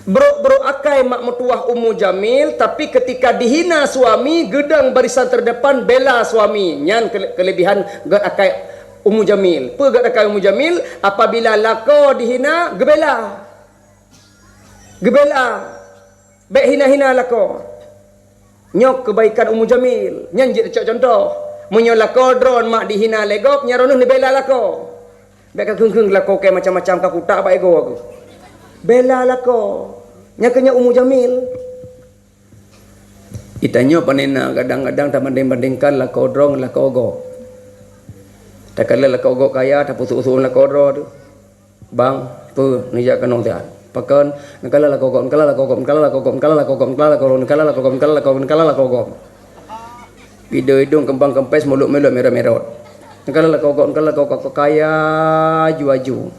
Brok-brok akai mak meutuwah Ummu Jamil, tapi ketika dihina suami, geudong barisan terdepan bela suami. Nyan kele-, kelebihan gét akai Ummu Jamil. Peue gét akai Ummu Jamil? Apabila lakoe dihina, geubela. Geubela. Bék hina-hina lakoe. Nyoe keubaikan Ummu Jamil. Nyan jeuet tacok cuntoh. Meunyoe lakoe droe mak dihina lé gob, nyan droeneuh neubela lakoe. Bék ka kheueng-kheueng lakoe keu macam-macam ka kutak bak igoe keuh. Bela lakoe. Nyan keuh nyan Ummu Jamil. Geutanyoe pane na kadang-kadang tabandeng-bandengkan lakoe droe ngon lakoe gob. Takalon lakoe gob kaya, tapeusuet-suet lakoe droe teuh. Bang, peue neujak keunoe siat? Pakon? Neukalon lakoe gob, neukalon lakoe gob, neukalon lakoe gob, neukalon lakoe gob, neukalon lakoe gob, neukalon lakoe gob, neukalon lakoe gob. Idong-idong keumbang keumpés, mulot-mulot mirot-mirot. Neukalon lakoe gob, neukalon lakoe gob, kaya aju-aju.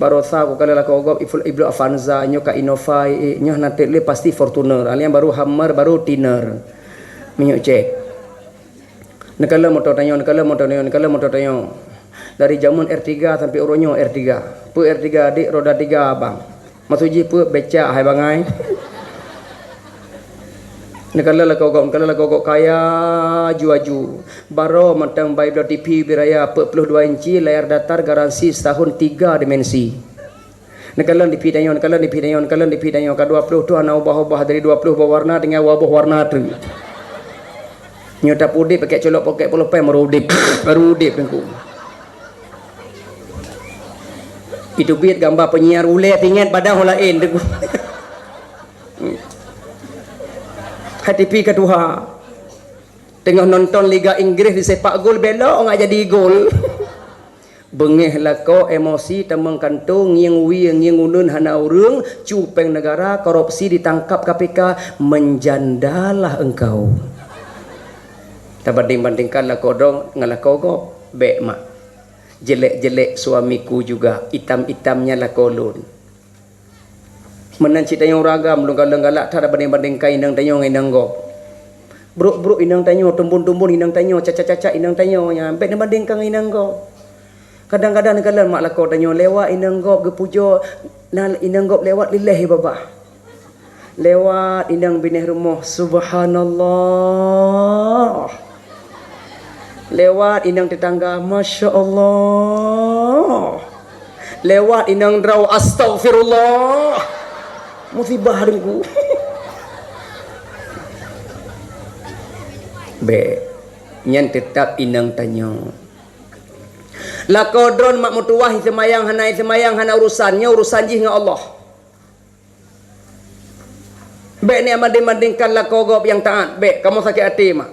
Barosa kukalon lakoe gob, Ibl-, Iblo Avanza, nyoe ka Innova, eh, nyoe hana treb lé pasti Fortuner. Alian baru Hummer, baru Tiner. Meunyoe cék. Neukalon moto tanyoe, neukalon moto tanyoe, neukalon moto tanyoe. Dari jameun R tiga sampai uroe nyoe R tiga. Peue R tiga, dek, roda tiga, bang. Maksud jih peue, becak, hai bangai. Neukalon lakoe gob, neukalon lakoe gob kaya aju-aju. Baroe mantong bai bloe T V ubé raya peuet ploh dua inci, layar datar, garansi setahun tiga dimensi. Neukalon T V tanyoe, neukalon T V tanyoe, neukalon T V tanyoe. Ka dua ploh thon hana ubah-ubah, dari dua ploh boh warna, tinggai dua boh warna teuk. Nyoe tapeuudeb pakai colok poket pulpen, baru udeb. Baru udeb Teungku. Itu biet gamba penyiar ulée tinggai padang laén Teungku. Hai T V ka tuha. Teungoh nonton Liga Inggris di sepak gol, belok nggak jadi gol. Beungéh lakoe, emosi, tamong kantô, ngieng wie, ngieng uneuen hana ureuëng, cu péng neugara, korupsi, ditangkap K P K, menjandalah engkau. Tabandeng-bandengkan lakoe droe ngon lakoe gob, bék mak. Jelek-jelek suamiku juga, itam-itamnya lakoe lôn. Meunan cit tanyoe ureuëng agam, lôn galak-galak that bandeng-bandengkan inong tanyoe ngon inong gob. Brok-brok inong tanyoe, tumbon-tumbon inong tanyoe, cacat-cacat inong tanyoe nyan, bék neubandengkan ngon inong gob. Kadang-kadang neukalon mak lakoe tanyoe lewat inong gob geupujoe, na inong gob lewat lileh babah. Lewat inong binéh rumoh, subhanallah. Lewat inong tetangga, masya Allah. Lewat inong droe, astaghfirullah. Musibah Teungku. Bék. Nyan teutap inong tanyoe. Lakoe droe mak meutuwah, seumayang hana seumayang, hana urusan. Nyoe urusan jih ngon Allah. Bék neubandeng-bandengkan lakoe gob nyang taát, bék, kamoe sakét até mak.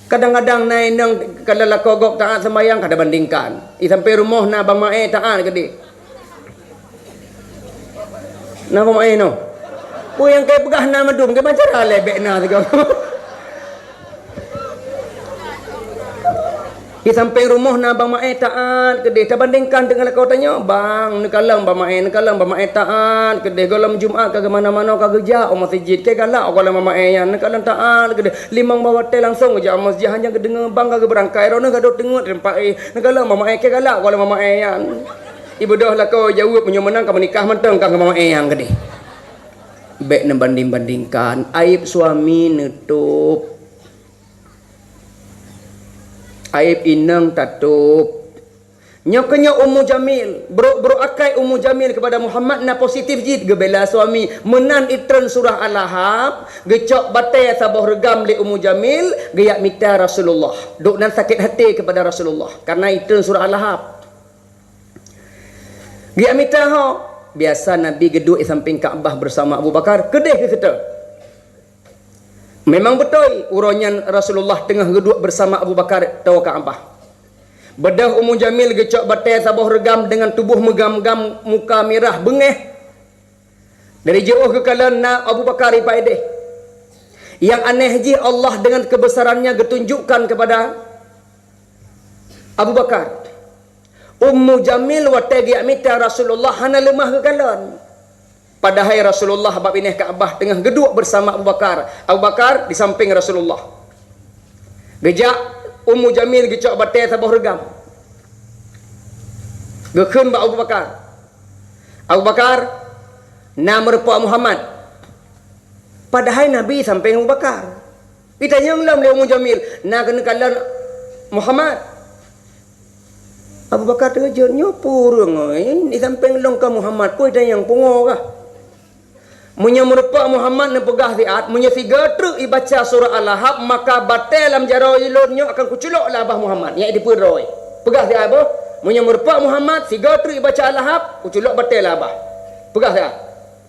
Kadang-kadang na inong kalon lakoe gob taát seumayang, ka tabandengkan. Di sampéng rumoh na bang maé taát keudeh. Na bang maé nyoe. Peue nyang keu peugah na mandum, keu cara lé bék na sigoe. Di sampéng rumoh na Bang Maé taát keudeh, tabandingkan deungon lakoe tanyoe, bang, neukalon Bang Maé, neukalon Bang Maé taát keudeh, gohlom Jumat ka keumana-mana ka geujak u meuseujid, keu galak gohlom Bang Maé nyan, neukalon taát keudeh, limong boh watée langsong geujak u meuseujid, hana geudeungoe bang ka geubeurangkai, droeneuh gadôh teungeut teumpat éh, neukalon Bang Maé, keu galak gohlom Bang Maé nyan. Ibeudôh lakoe jaweueb, meunyoe meunan ka meunikah mantong ka ngon Bang Maé nyan keudeh. Bék neubanding-bandingkan, aéb suami neutôb, aéb inong tatôb. Nyoe keuh nyoe Ummu Jamil, brok-brok akai Ummu Jamil keupada Muhammad na positif jih geubela suami. Meunan itreun surah Al-Lahab, geucok batée saboh reugam lé Ummu Jamil, geujak mita Rasulullah. Duek nan sakét até keupada Rasulullah, kareuna itreun surah Al-Lahab. Geujak mita ho, biasa Nabi geuduek di sampéng Ka'bah beusama Abu Bakar, keudeh geuseutôt. Memang beutôi, uroe nyan Rasulullah teungoh geuduek beusama Abu Bakar toe Ka'bah. Beudôh Ummu Jamil geucok batée saboh reugam deungon tuboh meugam-gam, muka mirah beungéh. Dari jiôh geukalon na Abu Bakar ipaideh. Nyang aneh jih, Allah dengan keubeusaran-Nya geutunjukkan keupada Abu Bakar. Ummu Jamil watée geujak mita Rasulullah hana leumah geukalon. Padahai Rasulullah bak binéh Ka'bah teungoh geuduek beusama Abu Bakar. Abu Bakar di sampéng Rasulullah. Geujak Ummu Jamil geucok batée saboh reugam. Geukheun bak Abu Bakar. Abu Bakar, na meurumpok Muhammad. Padahai Nabi sampéng Abu Bakar. Itanyong lom lé Ummu Jamil, na keuneuk kalon Muhammad. Abu Bakar teukejut, nyoe peue ureuëng, eh, di sampéng lôn ka Muhammad, peue itanyong pungo kah? Meunyoe meurumpok Muhammad neupeugah siat, meunyoe sigoe treuk ibaca surah Al-Lahab, maka batée lam jaroe lôn nyoe akan kuculok lam babah Muhammad, nyang dipeudroe. Peugah siat boh, meunyoe meurumpok Muhammad sigoe treuk ibaca Al-Lahab, kuculok batée lam babah. Peugah siat.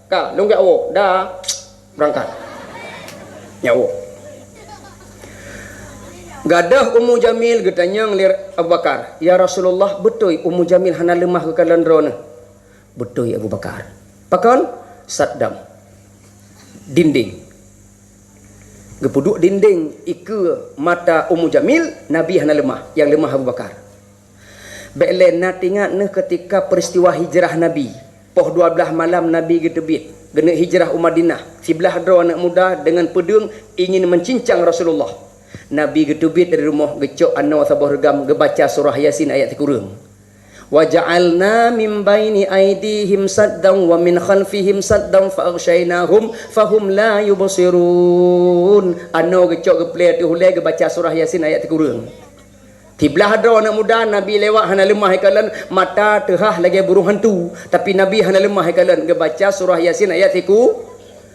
Ka, lôn geujak woe, dah. Beurangkat. Nyak woe. Gadôh Ummu Jamil geutanyong lé Abu Bakar, "Ya Rasulullah, beutôi Ummu Jamil hana leumah geukalon droeneuh?" "Beutôi, Abu Bakar." "Pakon?" "Saddam." Dinding. Geupeuduek dinding ikeue mata Ummu Jamil, Nabi hana leumah, nyang leumah Abu Bakar. Bék lé na teuingat neuh keutika peuristiwa hijrah Nabi. Poh dua blaih malam Nabi geuteubiet, geuneuk hijrah u Madinah. Siblaih droe aneuëk muda deungon peudeueng ingin meucincang Rasulullah. Nabi geuteubiet dari rumoh, geucok anoe saboh reugam, geubaca surah Yasin ayat sikureueng. "Wa ja'alna min baini aidihim saddan wa min khalfihim saddan fa aghsyainahum fahum la yubsirun." Anoe geucok geuplé ateueh ulée, geubaca surah Yasin ayat sikureueng. Siblaih droe aneuëk muda, Nabi lewat hana leumah ikalon, mata teuhah lagée burung hantu. Tapi Nabi hana leumah ikalon, geubaca surah Yasin ayat siku,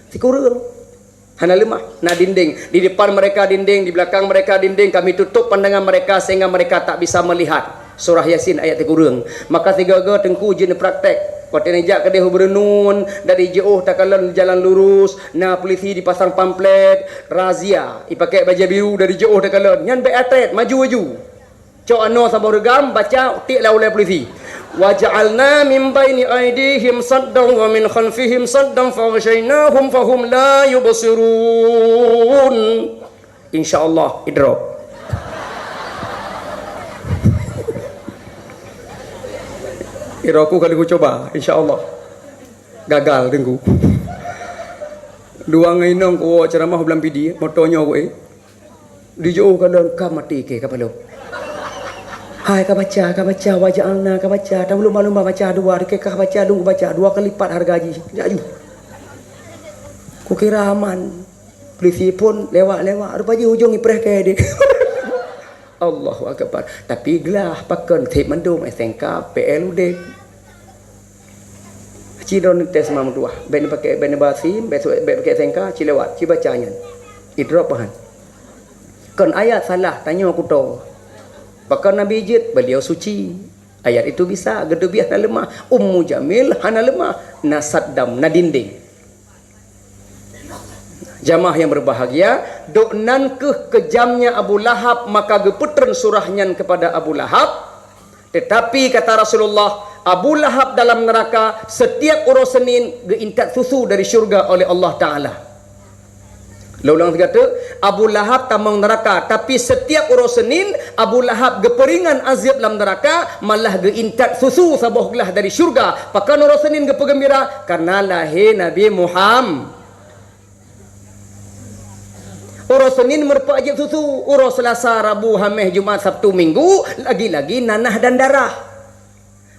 sikureueng. Hana leumah, na dinding. Di depan mereka dinding, di belakang mereka dinding, kami tutup pandangan mereka sehingga mereka tak bisa melihat. Surah Yasin ayat sikureueng. Maka sigoe-goe teungku jeuet neupraktek. Watée neujak keudeh u Beureunon, dari jiôh takalon jalan lurus, na polisi dipasang pamflet, razia. Ipakék bajée biru dari jiôh takalon. Nyan bék atet, maju-maju. Cok anoe saboh reugam, baca, tiek lam ulée polisi. "Wa ja'alna min baini aidihim saddan wa min khalfihim saddan fa aghsyainahum fahum la yubsirun." Insya Allah, idrop. Idrop ku kali ku coba, insya Allah. Gagal, teungku. Dua ngon inong ku woe ceramah u Blang Pidie, moto nyoe ku, eh. Di jiôh ka lôn ka maté keu kapalo. Hai ka baca, ka baca, wa ja'alna ka baca, tabulumba-lumba baca dua, keu ka baca, lôn baca, dua kali lipat hareuga jih. Jak ju. Kukira aman. Polisi phôn lewat-lewat, rupa jih ujong ipreh keu deh. Allahu Akbar. Tapi glah pakon seb mandum S N K, P L udeb. Ci droeneuh tes ma meutuah, bék neupaké, bék neuba sim, bék su-, bék paké S N K, ci lewat, ci baca nyan. Idrop bahan. Kon ayat salah, tanyoe kuto. Pakon Nabi jeuet, beliau suci. Ayat itu bisa, geuteubiet hana leumah. Ummu Jamil hana leumah, na saddam, na dinding. Jamaah yang berbahagia, dok nan keuh keujamnya Abu Lahab, maka geupeutreun surah nyan keupada Abu Lahab. Teutapi kata Rasulullah, Abu Lahab dalam neraka, setiap uroe Senin geuintat susu dari syurga oleh Allah Taala. Lôn ulang sigoe teuk, Abu Lahab tamong neraka, tapi setiap uroe Senin Abu Lahab geupeuringan azab lam neraka, malah geuintat susu saboh glah dari syurga. Pakon uroe Senin geupeugembira? Karena lahé Nabi Muhammad. Uroe Senin meureupak jeuet susu, uroe Selasa, Rabu, Hameh, Jumat, Sabtu, Minggu, lagi-lagi nanah dan darah.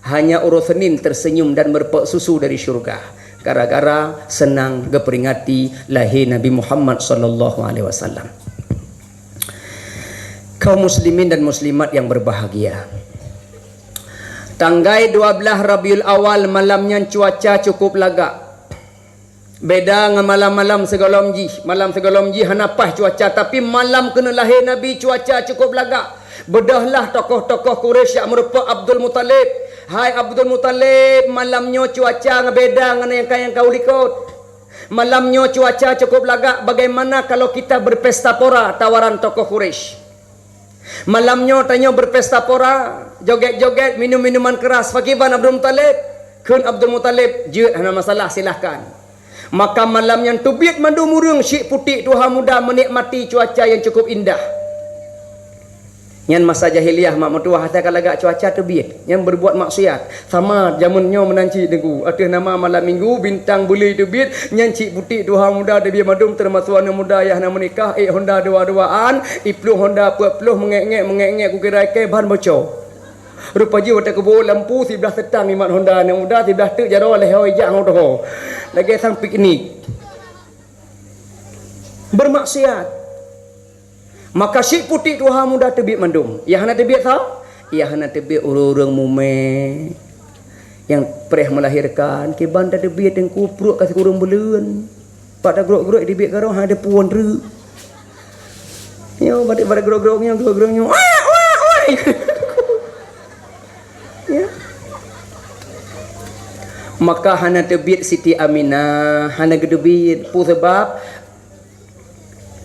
Hanya uroe Senin tersenyum dan meureupak susu dari syurga, gara-gara seunang geuperingati lahé Nabi Muhammad sallallahu alaihi wasallam. Kaum muslimin dan muslimat yang berbahagia, tanggai dua belas Rabiul Awal malam nyan cuaca cukup lagak. Beda ngon malam-malam sigohlom jih. Malam sigohlom jih hana paih cuaca, tapi malam keuneuk lahé Nabi cuaca cukup lagak. Beudôhlah tokoh-tokoh Quraisy jak meureupak Abdul Muthalib. "Hai Abdul Muthalib, malam nyoe cuaca beda ngon nyang ka, nyang ka u likot. Malam nyoe cuaca cukup lagak, bagaimana kalau kita berpesta pora?" tawaran tokoh Quraisy. "Malam nyoe tanyoe berpesta pora, joget-joget, minum minuman keras, pakriban Abdul Muthalib?" Kheun Abdul Muthalib, "Jeuet, hana masalah, silahkan." Maka malam nyan teubiet mandum ureuëng, Syik Putik Tuha Muda menikmati cuaca yang cukup indah. Nyan masa jahiliyah, mak meutuah, asai ka lagak cuaca teubiet, nyan berbuat maksiat. Sama jameun nyoe meunan cit Teungku, ateueh nama malam minggu, bintang beuleueh teubiet, nyan Syik Putik Tuha Muda teubiet mandum, teumasuk aneuëk muda nyang hana meunikah, ék honda dua-duaan, iplueng honda peuet ploh, meungék-ngék, meungék-ngék, kukira ikée ban boco. Rupa jih watée keuboh lampu, siblah seutang imat honda aneuëk muda, siblah teuk jaroe lhée ho ijak ngon doho. Lagée sang piknik. Bermaksiat. Maka Syik Putik Tuha Muda teubiet mandum. Nyang hana teubiet soe? Nyang hana teubiet ureuëng-ureuëng mumé. Nyang preh melahirkan, kiban tateubiet Teungku, pruet ka sikureueng buleuen. Pat tagrok-grok teubiet karoe hana teupuon treuk. Nyoe badak-badak grok-grok nyoe, grok-grok nyoe. Wah, wah, wah. Ya. Maka hana teubiet Siti Aminah, hana geuteubiet. Peue sabab?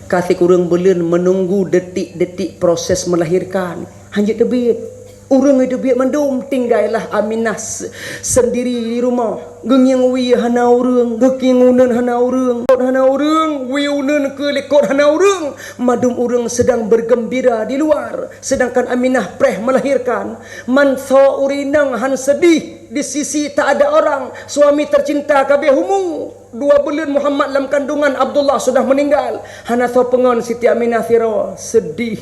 Ka sikureueng buleuen menunggu detik-detik proses melahirkan. Hanjeuet teubiet. Ureuëng teubiet mandum, tinggailah Aminah se-, sendiri di rumoh. Geungieng wie hana ureuëng, geukieng uneuen hana ureuëng, likot hana ureuëng, wie uneuen keu likot hana ureuëng. Mandum ureuëng sedang bergembira di luar, sedangkan Aminah preh melahirkan. Man soe ureuëng inong han sedih di sisi tak ada orang, suami tercinta ka beuhumu. Dua buleuen Muhammad lam kandungan Abdullah sudah meninggal. Hana soe peungon Siti Aminah sidroe, sedih.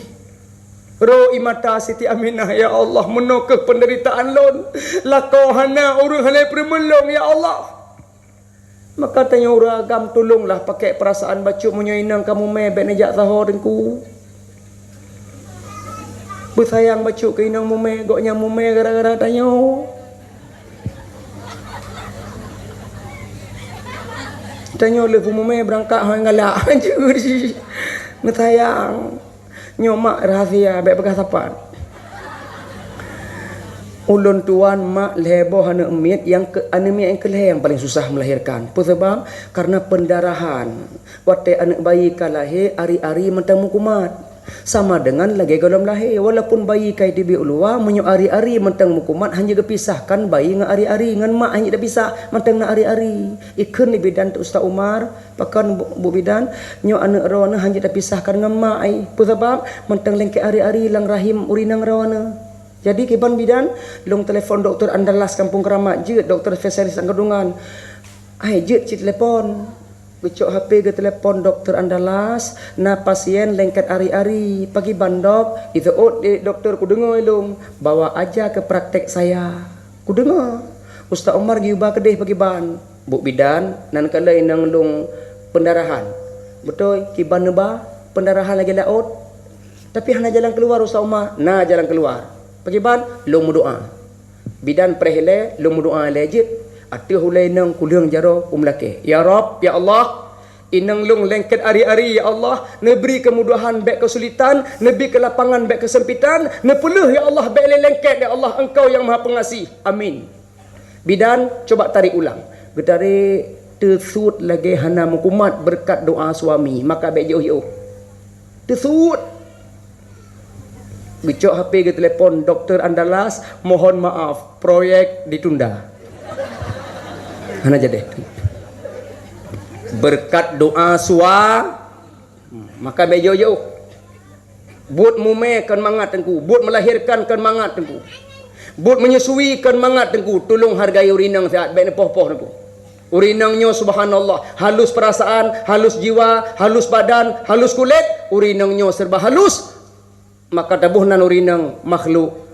Ro ie mata Siti Aminah, "Ya Allah, meunoe keuh peunderitaan lôn. Lakoe hana, ureuëng hana peureumeun lôn, ya Allah." Maka tanyoe ureuëng agam, tulonglah pakai perasaan bacut, meunyoe inong ka mumé bék neujak saho Teungku. Beusayang bacut keu inong mumé, gobnyan mumé gara-gara tanyoe. Tanyoe lheueh beumumé beurangkat hana galak. Meusayang. Nyoe mak rahasia, bék peugah sapat. Ulôn tuan mak lhée boh aneuëk miet, nyang keu-, aneuëk miet nyang keu lhée nyang paleng susah melahirkan. Peue sabab? Karena pendarahan. Watée aneuëk bayi ka lahé, ari-ari mantong meukumat. Sama dengan lagée gohlom lahé, walaupun bayi ka iteubiet u luwa, meunyoe ari-ari mantong meukumat, hanjeuet geupisahkan bayi ngon ari-ari, ngon mak hanjeuet geupisah, mantong na ari-ari. Ikheun lé bidan teuk Ustaz Umar, "Pakon Bu, Bu Bidan, nyoe aneuëk droeneuh hanjeuet tapisahkan ngon mak ai? Peue sabab? Mantong lengket ari-ari lam rahim ureuëng inong droeneuh." Jadi kiban bidan, lôn telepon Doktor Andalas Kampung Keramat, jeuet doktor spesialis kandungan. Ai jeuet cit telepon. Geucok H P geutelepon Doktor Andalas, na pasien lengket ari-ari. Pakiban dok, diseuôt lé doktor, kudeungoe lôn, bawa aja ke praktek saya. Kudeungoe. Ustaz Umar geuba keudeh pakiban. Bu Bidan, nan kalon inong lôn pendarahan. Beutôi, kiban neuba pendarahan lagée laôt. Tapi hana jalan keuluwa, Ustaz Umar. Na jalan keuluwa. Pakiban, lôn meudoá. Bidan preh ilée, lôn meudoá ilée jeuet. Ateueh ulée inong kulheueng jaroe u meulakée. Ya Rabb, ya Allah, inong lôn lengket ari-ari, ya Allah, neubri keumudahan bék keusulitan, neubri keulapangan bék keusempitan, neupeulheueh ya Allah bék lé lengket, ya Allah, Engkau nyang Maha Pengasih. Amin. Bidan, coba tarék ulang. Geutarék teusuet lagée hana meukumat beureukat doá suami, maka bék jiôh-jiôh. Teusuet. Geucok H P, geutelepon Doktor Andalas, mohon maaf, proyek ditunda. Hana jadi. Berkat doa sua, maka bèk jauh-jauh. Buet mumè kon mangat teungku, buet melahirkan kon mangat teungku. Buet menyusui kon mangat teungku, tulông hargai ureueng inong siat, bèk neupoh-poh teungku. Ureueng inong nyoe subhanallah, halus perasaan, halus jiwa, halus badan, halus kulét, ureueng inong nyoe serba halus. Maka taboh nan ureueng inong makhluk.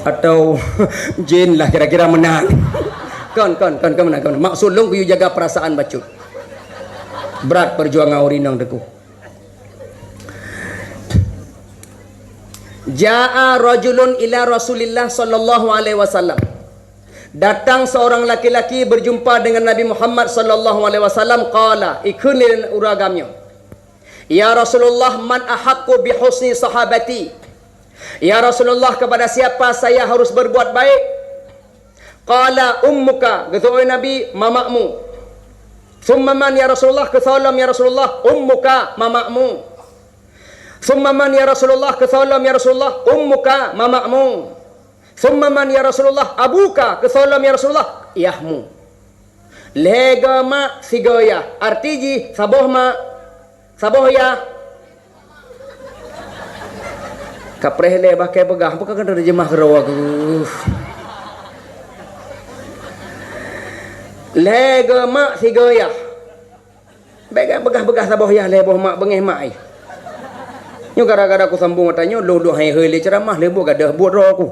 Atau jin lah kira-kira meunan. Kon, kon, kon, kon meunan, kon meunan. Maksud lôn kuyue jaga perasaan bacut. Brat perjuangan ureueng inong teungku. Jaa rajulun ila Rasulillah sallallahu alaihi wasallam. Datang seorang laki-laki berjumpa dengan Nabi Muhammad sallallahu alaihi wasallam, qala, ikheun lé ureueng agam nyoe, "Ya Rasulullah, man ahaqqu bi husni sahabati?" Ya Rasulullah, kepada siapa saya harus berbuat baik? Qala ummuka, geutôh Nabi, mamakmu. Summa man ya Rasulullah, keusoe lom ya Rasulullah, ummuka, mamakmu. Summa man ya Rasulullah, keusoe lom ya Rasulullah, ummuka, mamakmu. Summa man ya Rasulullah, abuka, keusoe lom ya Rasulullah, yahmu. Lhèe go mak, sigo yah. Arti jih, saboh mak, saboh yah. Kapreh lé bah kèe peugah, peue ka keuneuk teurjemah keudroe keuh. Lhèe go mak, sigo yah. Bèk gak peugah-peugah saboh yah lhèe boh mak, beungéh mak, eh. Nyoe gara-gara kusambông ata nyoe, lôn duek hai-hai lé ceuramah, lé buet gadoh buet droe ku.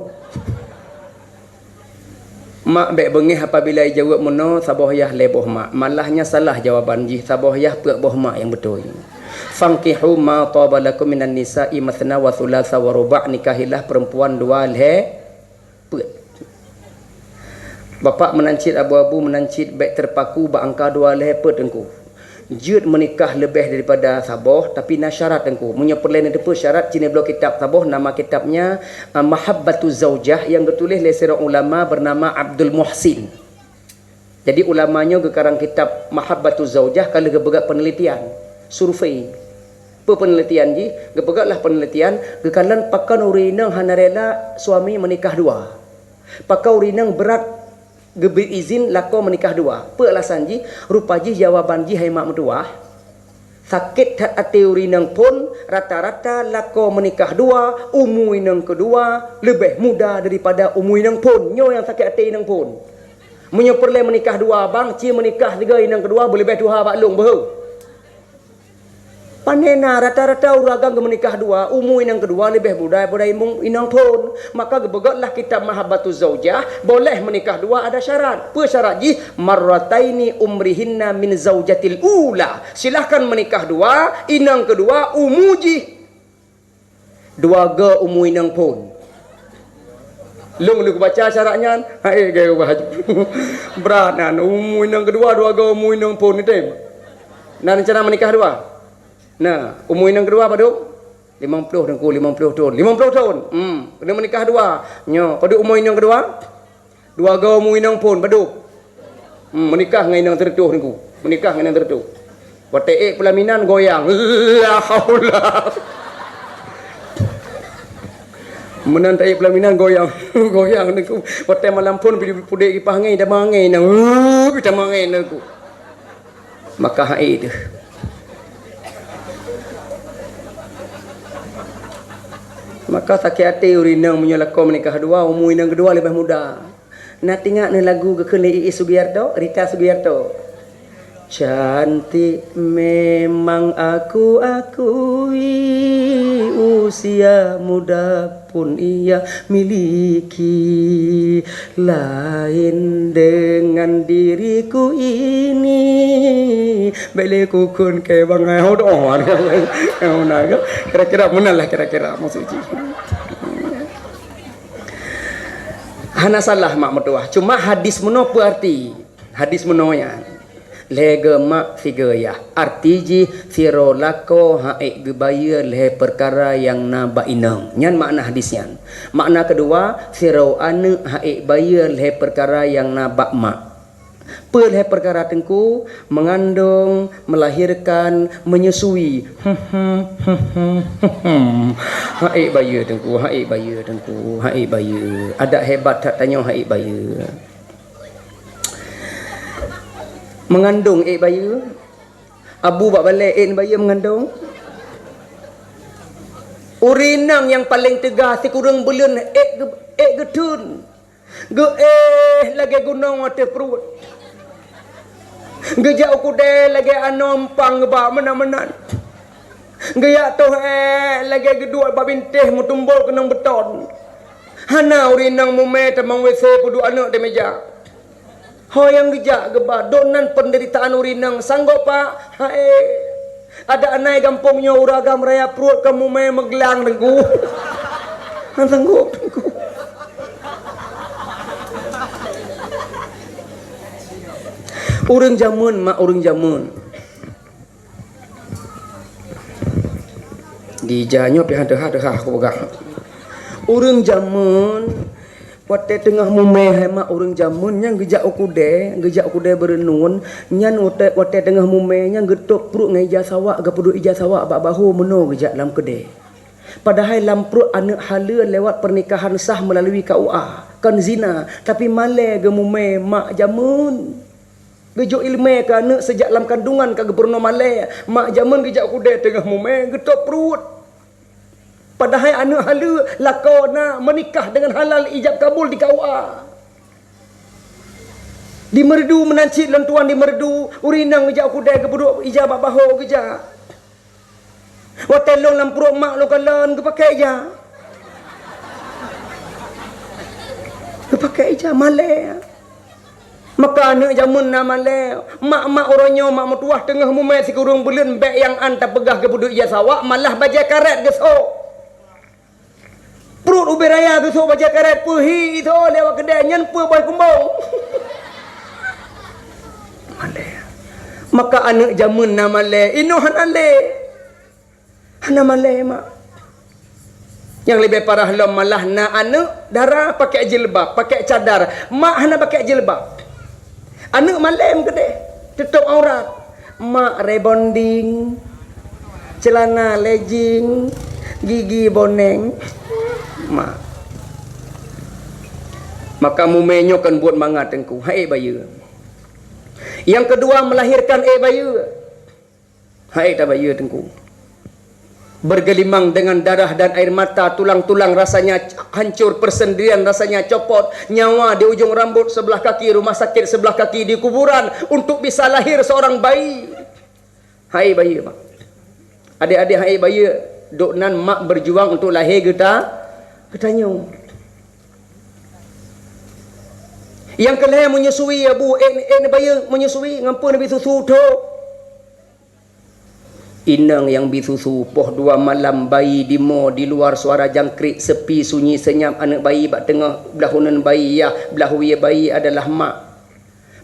Mak bèk beungéh apabila ijaweueb meunoe, saboh yah lhèe boh mak. Malah nyan salah jawaban jih, saboh yah peuet boh mak nyang beutôi. "Fankihu ma thaba lakum minan nisa'i matsna wa tsulatsa wa ruba'," nikahilah perempuan dua lhèe peuet. Bapak meunan cit, abu-abu meunan cit, bèk teupaku bak angka dua lhèe peuet teungku. Jeuet meunikah leubeh daripada saboh, tapi na syarat teungku. Meunyoe peureulèe neuteupeue syarat, ci neubloe kitab saboh, nama kitabnya, ah, Mahabbatuz Zaujah, nyang geutuléh lé sidroe ulama beunama Abdul Muhsin. Jadi ulama nyoe geukarang kitab Mahabbatuz Zaujah ka lheueh geupeugah peunelitian, survei. Peue peunelitian jih? Geupeugah lah peunelitian, geukalon pakon ureueng inong hana rela suami meunikah dua. Pakon ureueng inong brat geubri izin lakoe meunikah dua. Peue alasan jih? Rupa jih jawaban jih hai mak meutuwah. Sakét that até ureueng inong phôn, rata-rata lakoe meunikah dua, umu inong keudua leubeh muda daripada umu inong phôn. Nyoe nyang sakét até inong phôn. Meunyoe peureulèe meunikah dua bang, ci meunikah sigoe inong keudua beuleubeh tuha bak lôn, beuh. Pane na, rata-rata ureueng agam geumeunikah dua, umu inong keudua leubeh muda daripada inong phôn. Maka geupeugah lah kitab Mahabbatuz Zaujah, boleh meunikah dua ada syarat. Peue syarat jih? "Marrataini umrihinna min zaujatil ula." Silahkan meunikah dua, inong keudua umu jih dua go umu inong phôn. Lôn lheueh kubaca syarat nyan, hai gaya ubah. Brat nyan, umu inong keudua dua go umu inong phôn, tem. Na rencana meunikah dua? Na, umu inong keudua padub? Limong ploh teungku, limong ploh thon. Limong ploh thon. Hmm, keuneuk meunikah dua. Nyoe, padub umu inong keudua? Dua go umu inong phôn, padub? Hmm, meunikah ngon inong sireutôh teungku. Meunikah ngon inong sireutôh. Watèe ék peulaminan goyang. La haula. Meunan taék peulaminan goyang. Goyang teungku. Watèe malam phôn pudek kipaih angèn, tamah angèn inong. Tamah angèn teungku. Maka hai deuh. Maka sakét até ureueng inong meunyoe lakoe meunikah dua, umu inong keudua leubeh muda. Na teuingat neuh lagu geukheun lé Iis Sugiarto, Rita Sugiarto? Cantik memang aku akui, usia muda pun ia miliki, lain dengan diriku ini. Bèk lé kukheun keu bangai ho doh. Kira-kira meunan lah kira-kira maksud jih. Hana salah mak meutuwah, cuma hadis meunoe peue arti? Hadis meunoe nyan, lhèe go mak sigo yah. Arti jih, sidroe lakoe han ék geubayeue lhèe peukara nyang na bak inong. Nyan makna hadis nyan. Makna keudua, sidroe aneuk han ék bayeue lhèe peukara nyang na bak mak. Peue lhée peukara Teungku? Meungandong, melahirkan, menyusui. Hai bayeue Teungku, hai bayeue Teungku, hai bayeue. Adak hebat that tanyoe hai bayeue. Meungandong ék bayeue. Abu bak balée ék bayeue meungandong. Ureuëng inong nyang paleng teuga sikureueng buleuen ék geu-, ék geutheun. Geuéh lagée gunong ateueh pruet. Geujak u keudée lagée anoe umpang geuba meunan-meunan. Geujak toh ék lagée geuduek bak bintéh meutumbol keunong beuton. Hana ureuëng inong mumé tamong WC peuduek aneuëk di meja. Ho nyang geujak geuba, dok nan peundeuritaan ureuëng inong, sanggob, Pak? Hai. Adak anai gampông nyoe ureuëng agam raya pruet ka mumé meuglang Teungku. Han sanggob Teungku. Ureuëng jameun, mak, ureuëng jameun. Di ija nyoe pih han teuhah-teuhah kupeugah. Ureuëng jameun, watée teungoh mumé hai mak, ureuëng jameun nyang geujak u keudée, geujak u keudée beureunuen, nyan watée, watée teungoh mumé nyan geutôb pruet ngon ija sawak, geupeuduek ija sawak bak bahô meunoe geujak lam keudée. Padahai lam pruet aneuëk haleue lewat pernikahan sah meulalu K U A, kon zina, tapi malée geumumé mak jameun. Geujok iéleumé keu aneuëk seujak lam kandungan ka geupeurunoe malée, mak jameun geujak u keudée teungoh mumé geutôb pruet. Padahai aneuëk haleue lakoe na meunikah deungon halal ijab kabul di K U A. Di Meureudu meunan cit lôn tuan di Meureudu, ureuëng inong geujak u keudée geupeuduek ija bak bahô geujak. Watée lôn lam pruet mak lôn kalon geupaké ija. Geupaké ija malée. Maka aneuëk jameun na malée, mak-mak uroe nyoe mak meutuwah teungoh mumé sikureueng buleuen bék nyang an tapeugah geupeuduek ija sawak, malah bajée karét geusok. Pruet ubé raya geusok bajée karét peuhi itho lewat keudée nyan peue boh kumbong. Malée. Maka aneuëk jameun na malée, inoe hana lé. Hana malée mak. Nyang leubeh parah lom malah na aneuëk dara pakai jilbab, pakai cadar. Mak hana pakai jilbab. Aneuëk malée meukeudeh, teutôb aurat. Mak rebonding, ceulana legging, gigi boneng. Mak. Maka mumé nyoe kon buet mangat Teungku, hai ék bayeue. Nyang keudua, melahirkan ék bayeue. Hai tabayeue Teungku. Bergelimang dengan darah dan air mata, tulang-tulang rasanya hancur, persendirian rasanya copot, nyawa di ujung rambut sebelah kaki, rumah sakit sebelah kaki, di kuburan untuk bisa lahir seorang bayi. Hai bayeue, mak. Adik-adik hai bayeue, dok nan mak berjuang untuk lahir geuta, geutanyoe. Nyang keulhée menyusui, abu, eh, eh, bayeue menyusui, ngon peue neubi susu tho. Inong nyang bi susu, poh dua malam bayi dimo di luar suara jangkrik, sepi, sunyi, senyap, aneuëk bayi bak teungoh, blah uneuen bayi yah, blah wie bayi adalah mak.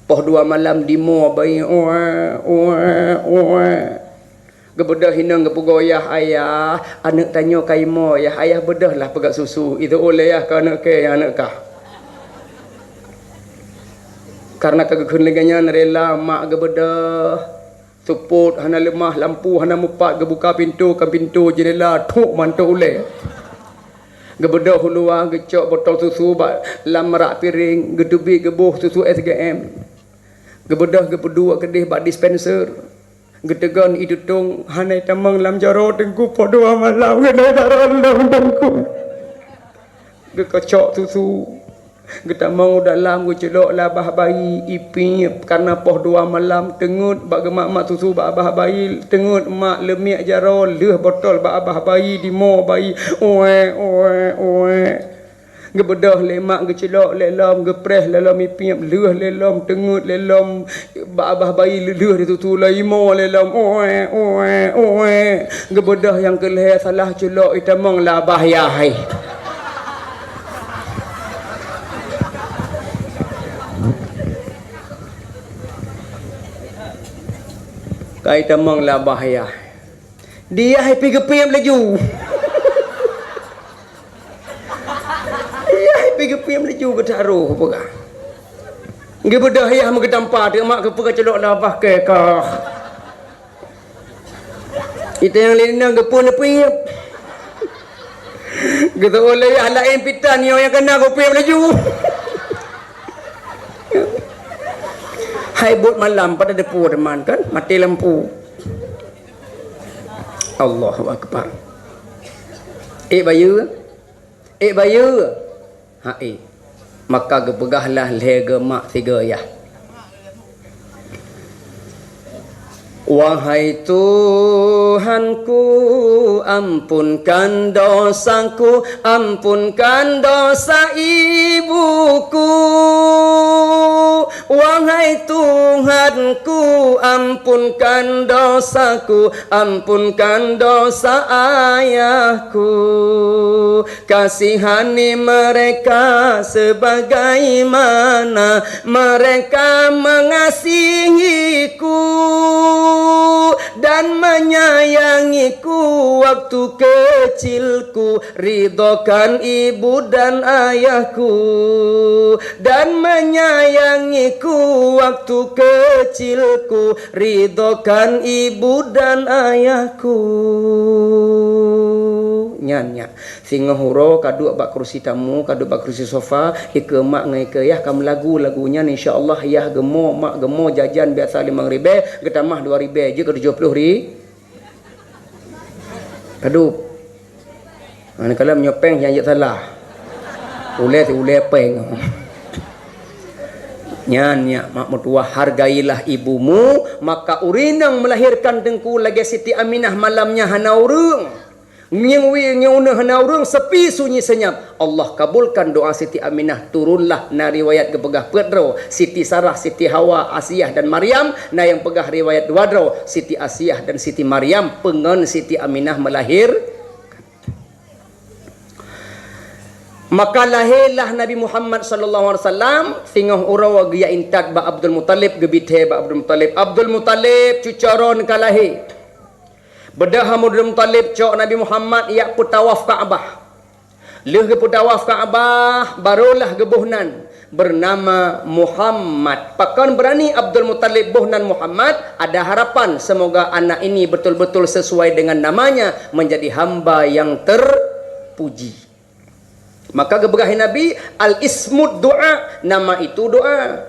Poh dua malam dimo bayi, ue, ue, ue. Geubeudôh inong geupeugoh, "Yah ayah, aneuëk tanyoe ka imo yah, ayah beudôh lah peugöt susu." Itu ulée yah keu aneuëk kée nyang aneuëk kah. Karena ka geukheun lagée nyan rela mak geubeudôh. Seupôt hana leumah, lampu hana mupat, geubuka pintoe, ka pintoe jeundela, thok mantong ulée. Geubeudôh u luwa, geucok botol susu bak lam rak piréng, geuteubiet geuboh susu S G M. Geubeudôh geupeuduek keudeh bak dispenser. Geuteugon ie tutong, hana tamong lam jaroe Teungku, poh dua malam hana jaroe lom Teungku. Geukocok susu. Geutamong u dalam, geuculok lam babah bayi, ipiep, karena poh dua malam, teungeut bak geumat-mat susu bak babah bayi, teungeut mak leumiek jaroe, lheueh botol bak babah bayi, dimo bayi, uwek, uwek, uwek. Geubeudôh lé mak, geuculok lé lom, geupreh lé lom ipiep, lheueh lé lom, teungeut lé lom, bak babah bayi lheueh-lheueh ditutu lom, imo lé lom, oe, oe, oe. Geubeudôh nyang keu lhée salah culok, itamong lam babah yah hai. Ka itamong lam babah yah. Di yah ipi geupiep laju. Di yah ipi geupiep laju geutarôh peugah. Geubeudoh yah meugeutampa teuk mak keupeue ka culok lam babah keu kah. Ita nyang laén inong geupeu neupiep. Geuseuôt lé yah laén pitan nyoe nyang kana kupiep laju. Hai buet malam pada depu teuma kan, maté lampu. Allahu Akbar. Ék bayeue? Ék bayeue? Hai. Maka geupeugahlah lhée geuh mak sigoe yah. Wahai Tuhanku, ampunkan dosaku, ampunkan dosa ibuku. Wahai Tuhanku, ampunkan dosaku, ampunkan dosa ayahku. Kasihani mereka sebagaimana mereka mengasihiku dan menyayangiku waktu kecilku. Ridhokan ibu dan ayahku dan menyayangiku waktu kecilku. Ridhokan ibu dan ayahku. Nyan, nyan. Singoh uroe ka duek bak keurusi tamu, ka duek bak keurusi sofa, ikeue mak ngon ikeue yah ka meulagu lagu nyan, insya Allah yah geumo, mak geumo jajan biasa limong ribée, geutamah dua ribée, jeuet keu tujoh ploh ri-, padub. Ha, neukalon nyoe péng nyang jeuet salah. Ulée si ulée péng. Nyan, nyak mak meutuwah, hargailah ibumu, maka ureuëng nyang meulahirkan Teungku lagée Siti Aminah malam nyan hana ureuëng. Ngieng wie ngieng uneuen hana ureuëng, sepi sunyi senyap. Allah kabulkan doa Siti Aminah, turunlah, na riwayat geupeugah peuet droe, Siti Sarah, Siti Hawa, Asiah dan Maryam, na nyang peugah riwayat dua droe, Siti Asiah dan Siti Maryam, peungon Siti Aminah meulahir. Maka lahélah Nabi Muhammad sallallahu alaihi wasallam, singoh uroe geujak intat bak Abdul Muthalib, geubithée bak Abdul Muthalib. Abdul Muthalib, cucoron ka lahé. Beudôh Abdul Muthalib cok Nabi Muhammad jak peutawaf Ka'bah. Lheueh geupeutawaf Ka'bah, barolah geuboh nan beunama Muhammad. Pakon beurani Abdul Muthalib boh nan Muhammad, ada harapan semoga anak ini betul-betul sesuai dengan namanya, menjadi hamba yang terpuji. Maka geupeugah lé Nabi, "Al-ismud du'a," nama itu doa.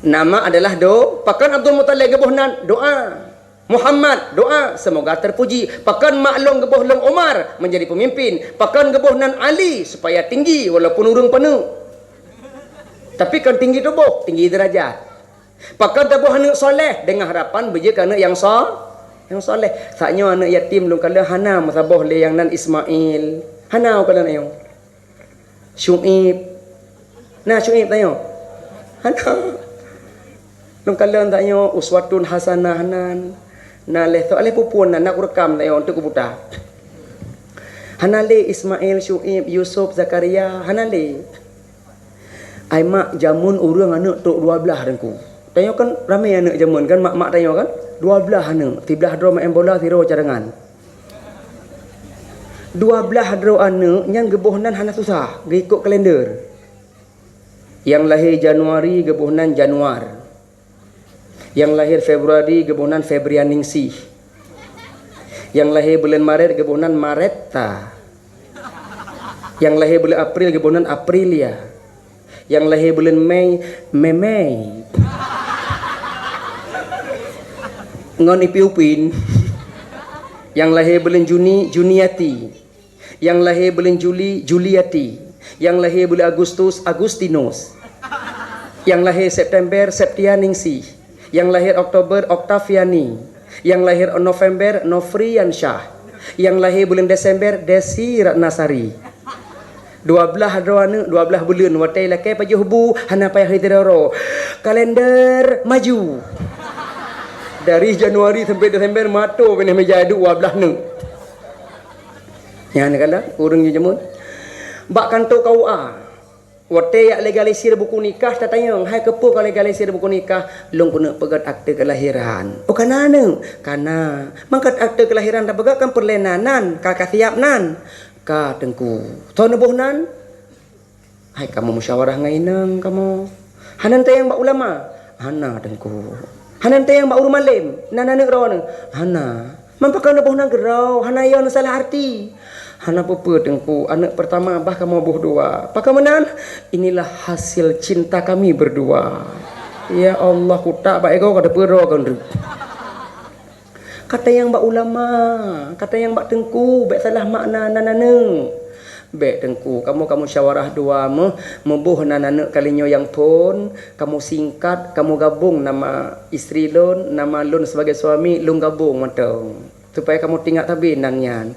Nama adalah do-, pakon Abdul Muthalib geuboh nan? Doa. Muhammad, doa, semoga terpuji. Pakon mak lôn geuboh lôn Umar menjadi pemimpin? Pakon geuboh nan Ali supaya tinggi walaupun ureuëng paneuk? Tapi kon tinggi tuboh, tinggi derajat. Pakon taboh aneuëk soleh dengan harapan beujeuet keu aneuëk nyang so-, nyang soleh. Saat nyoe aneuëk yatim lôn kalon hana meusaboh lé nyang nan Ismail. Hana kalon ayong. Syuib. Na Syuib tanyoe? Hana. Lôn kalon tanyoe uswatun hasanah nan. Na lhée soe lhée peuphon nan, na kurekam tanyoe untuk kubuta. Hana lé Ismail, Syuib, Yusuf, Zakaria, hana lé. Ai mak, jameun ureuëng aneuëk trok dua blaih Teungku. Tanyoe kan ramé aneuëk jameun kan, mak-mak tanyoe kan? Dua blaih aneuëk, siblaih droe maén bola, sidroe cadangan. Dua blaih droe aneuëk nyan geuboh nan hana susah, geuikot kalender. Nyang lahé Januari geuboh nan Januar. Nyang lahé Februari geuboh nan Febrianingsih. Nyang lahé buleuen Maret geuboh nan Maretta. Nyang lahé buleuen April geuboh nan Aprilia. Nyang lahé buleuen Mei, Memei. Ngon Ipi Upin. Nyang lahé buleuen Juni, Juniati. Nyang lahé buleuen Juli, Juliati. Nyang lahé buleuen Agustus, Agustinus. Nyang lahé September, Septianingsih. Nyang lahé Oktober, Oktaviani. Nyang lahé November, Nofriansyah. Nyang lahé buleuen Desember, Desi Ratnasari. Dua blaih droe aneuëk, dua blaih buleuen, watée lakée pajoh bu, hana payah iteuroro. Kalender maju. Dari Januari sampai Desember, mato binéh meja duek dua blaih aneuëk. Nyan kalon ureuëng nyoe jameun. Bak kantô K U A. Watée jak legalisir buku nikah, tatanyong, "Hai keupeue ka legalisir buku nikah?" "Lôn keuneuk peugét akte keulahiran." "Oh, ka na aneuëk?" "Ka na." "Mangkat akte keulahiran tapeugét kan peureulée na nan, ka, ka siab nan?" "Ka, Teungku." "Soe neuboh nan?" "Hai kamoe musyawarah ngon inong kamoe." Hana neutanyong bak ulama? Hana, Teungku. Hana neutanyong bak ureuëng malem? Nan aneuëk droeneuh? Hana. Man pakon neuboh nan keudroe, hana yo neusalah arti. Hana peue-peue, Teungku, aneuëk pertama bah kamoe boh dua. Pakon meunan? Inilah hasil cinta kami berdua. Ya Allah, kutak bak ego ka teupeudroe kon reuek. Katanyong bak ulama, katanyong bak teungku, bék salah makna nan aneuëk. Bék teungku, kamoe ka musyawarah dua meuh, meuboh nan aneuëk kali nyoe nyang phon, kamoe singkat, kamoe gabong nama istri lôn, nama lôn sebagai suami, lôn gabong mantong. Supaya kamoe tingat sabe nan nyan.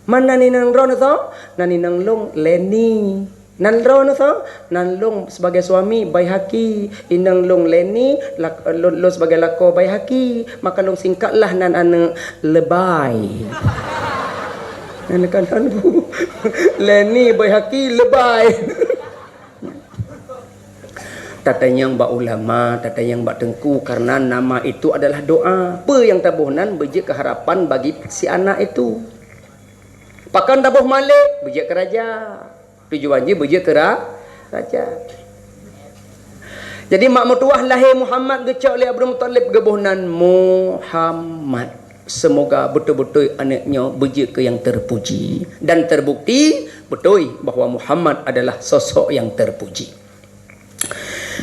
Man nan inong droeneuh soe? Nan inong lôn Leni. Nan droeneuh soe? Nan lôn sebagai suami Baihaqi. Inong lôn Leni, lak-, lôn, lôn sebagai lakoe Baihaqi. Maka lôn singkatlah nan aneuëk Lebai. Nan kanan bu. Leni Baihaqi Lebai. Tatanyong bak ulama, tatanyong bak teungku, karena nama itu adalah doa. Peue nyang taboh nan beujeuet keu harapan bagi si anak itu. Pakon taboh malek, beujeuet keu raja. Tujuan jih beujeuet keu ra-, raja. Jadi mak meutuwah lahé Muhammad geucok lé Abdul Muthalib geuboh nan Muhammad. Semoga beutôi-beutôi aneuëk nyoe beujeuet keu nyang terpuji dan terbukti beutôi bahwa Muhammad adalah sosok nyang terpuji.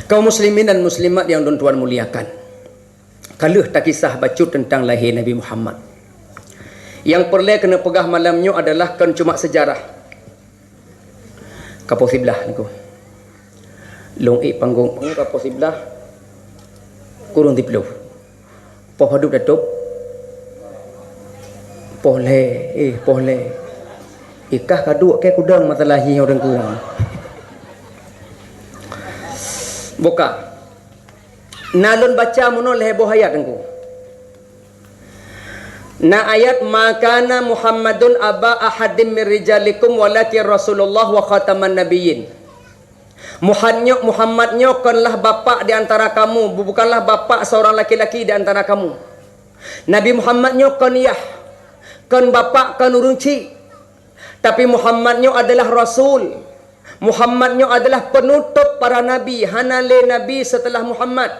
Kaum muslimin dan muslimat yang lôn tuan muliakan, ka lheueh takisah bacut teuntang lahé Nabi Muhammad. Nyang peureulée keuneuk peugah malam nyoe adalah kon cuma seujarah. Kapoh siblah niku. Lôn ék panggong, panggong kapoh siblah. Kureueng siploh. Poh padub tatôb? Poh lhée, eh, poh lhée. Ikah ka duek keu kudong masalah jih ureuëng kuwang. Buka. Na lôn baca meunoe lhée boh ayat teungku. Na ayat, "Ma kana Muhammadun aba ahadim min rijalikum walakin Rasulullah wa khataman nabiyyin." Muhad nyoe, Muhammad nyoe konlah bapak di antara kamu, bu-, bukanlah bapak seorang laki-laki di antara kamu. Nabi Muhammad nyoe kon yah, kon bapak, kon ureuëng chik. Tapi Muhammad nyoe adalah rasul. Muhammad nyoe adalah penutup para nabi, hana lé nabi setelah Muhammad.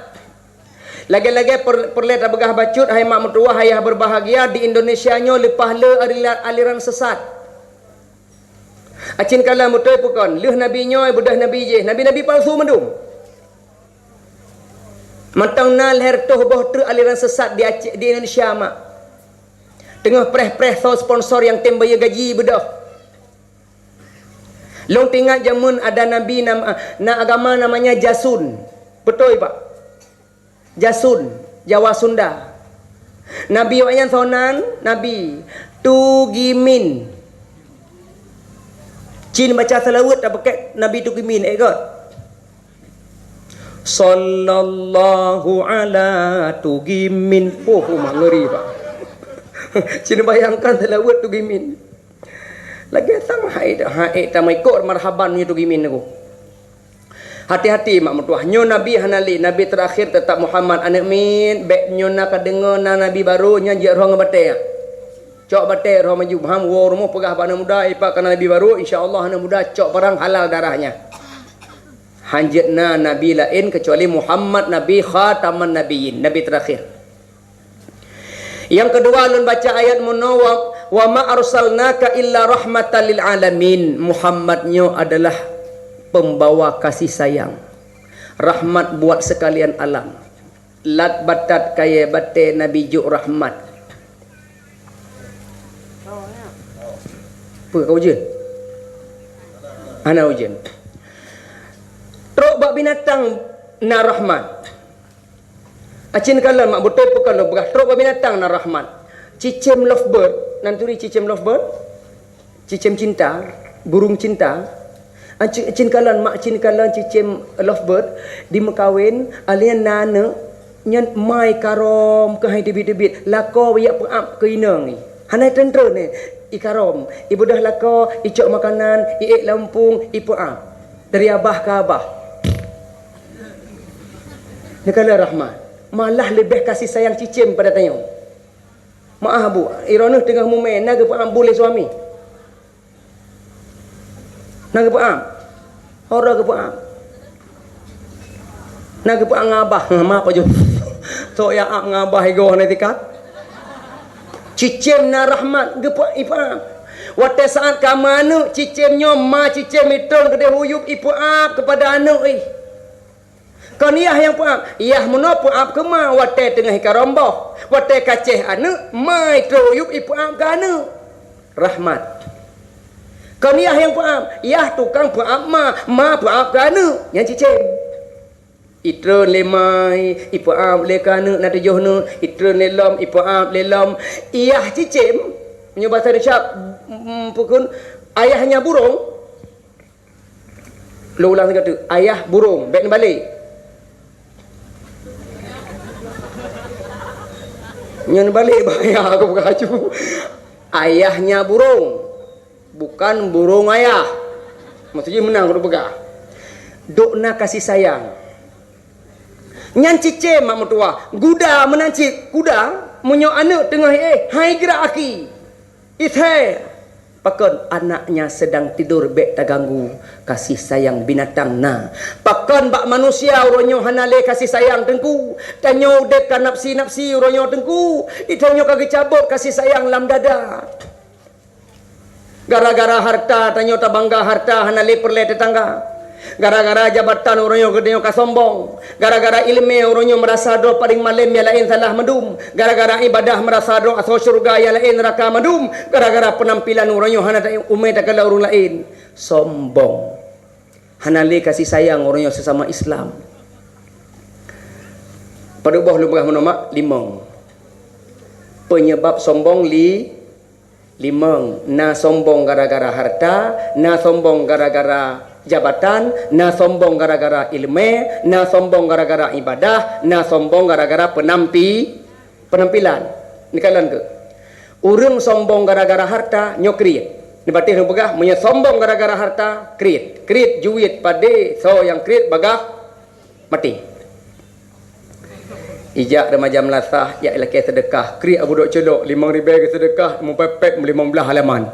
Lagée-lagée per-, peureulée tapeugah bacut, hai mak meutuwah, ayah berbahagia, di Indonesia nyoe leupah le alila-, aliran sesat. Acin kala meutoe peukon, lheueh nabi nyoe beudôh nabi jih, nabi-nabi palsu mandum. Mantong na lhée reutôh boh treuk aliran sesat di Aceh, di Indonesia mak. Teungoh preh-preh soe sponsor nyang tem bayeue gaji beudôh. Lôn teuingat jameun ada nabi nama, na agama namanya Jasun. Beutôi, Pak? Jasun, Jawa Sunda. Nabi awaknyan soe nan? Nabi Tugimin. Cin baca seulaweuet tapeugah Nabi Tugimin, eh, göt. Sallallahu ala Tugimin. Oh, oh, mak ngeri, Pak. Cin bayangkan seulaweuet Tugimin. Lagée sama hai, hai, tamai kok marhaban nyoe Tugimin aku. Hati-hati mak meutuwah. Nyoe nabi hana lé, nabi teurakhier teutap Muhammad aneuëk miet. Bék nyoe na ka deungoe na nabi barô nyan jeuet rhong batée. Cok batée rhong maju. Ham woe rumoh peugah bak aneuëk muda, "Ipak kana nabi barô, insya Allah aneuëk muda cok barang halal darahnya." Hanjeuet na nabi laén keucuali Muhammad nabi khataman nabiyyin, nabi teurakhier. Nyang keudua lôn baca ayat meunoe, "Wa, wa ma arsalnaka illa rahmatan lil alamin." Muhammad nyoe adalah pembawa kasih sayang, rahmat buat sekalian alam. Lat batat kayée batée Nabi jok rahmat. Peue ka ujeuen? Hana ujeuen. Trok bak binatang na rahmat. Acin kalon mak beutôi peue kalon peugah trok bak binatang na rahmat. Cicém lovebird, nan turi cicém lovebird? Cicém cinta, burung cinta. Acin, acin kalon mak cin kalon cicém lovebird di meukawen, alien na aneuk, nyan mai karom keuhai teubiet-teubiet, lakoe jak peuab keu inong i. Hana teuntreun i karom, i beudôh lakoe, i cok makanan, i ék lampung, i peuab. Dari abah ke abah. Neukalon rahmat. Malah leubeh kasih sayang cicém pada tanyoe. Maah bu, iroh neuh teungoh mumé na geupeuab bu lé suami. Na geupeuab. Ora geupeuab. Na geupeuap ngon abah, ma pajoh. Sok ya ap ngon abah igoe hana tikat. Cicém na rahmat geupeuap ipeuap. Watée saát ka meuaneuk cicém nyoe, ma cicém itron keudeh u yueb ipeuap keupada aneuk ih. Kon yah nyang peuap, yah meunoe peuap keu ma watée teungoh ikarombah, watée kacéh aneuk, ma itron u yueb ipeuap keu aneuk. Rahmat. Kon yah nyang peuap, yah tukang peuap ma, ma peuap keu aneuk, nyan cicém. Itron lé ma, ipeuap lé keu aneuk na tujoh neuk, itron lé lom, ipeuap lé lom. Yah cicém, meunyoe basa Indonesia, mm, pukon ayahnya burung. Lôn ulang sigoe teuk, ayah burung, bék neubalek. Nyan neubalek bahaya, aku peugah laju. Ayahnya burung, bukan burung ayah. Maksud jih meunan lôn peugah. Dok na kasih sayang. Nyan cicém mak meutuwah, guda meunan cit, guda, meunyoe aneuk teungoh éh, hai grak aki. Ithée, pakon anaknya sedang tidur, bék taganggu, kasih sayang binatang na. Pakon bak manusia uroe nyoe hana lé kasih sayang teungku. Tanyoe udeb ka nafsi-nafsi uroe nyoe teungku. Tanyoe ka geucabot kasih sayang lam dada. Gara-gara harta tanyoe tabangga harta hana lé peureulée teutangga. Gara-gara jabatan uroe nyoe geutanyoe ka sombong. Gara-gara iéleumé uroe nyoe meurasa droe paléng malém nyang laén salah mandum. Gara-gara iébadah meurasa droe asoe syeuruga nyang laén neuraka mandum. Gara-gara peunampilan uroe nyoe hana ta-, umé takalon ureuëng laén. Sombong. Hana lé kasih sayang uroe nyoe sesama Islam. Padub boh lôn peugah meunoe mak, limong. Peunyeubab sombong li-, Limong, na sombong gara-gara harta, na sombong gara-gara jabatan, na sombong gara-gara iéleumé, na sombong gara-gara iébadah, na sombong gara-gara peunampi-, peunampilan. Neukalon keuh. Ureuëng sombong gara-gara harta, nyoe kriet. Neubatéh neupeugah, meunyoe sombong gara-gara harta, kriet. Kriet, juet, padé, soe nyang kriet, bagah, maté. Ijak remaja meulasah, jak ilakée seudeukah. Kriet Abu Dok Codok, limong ribée geuseudeukah, mupepet limong blaih halaman.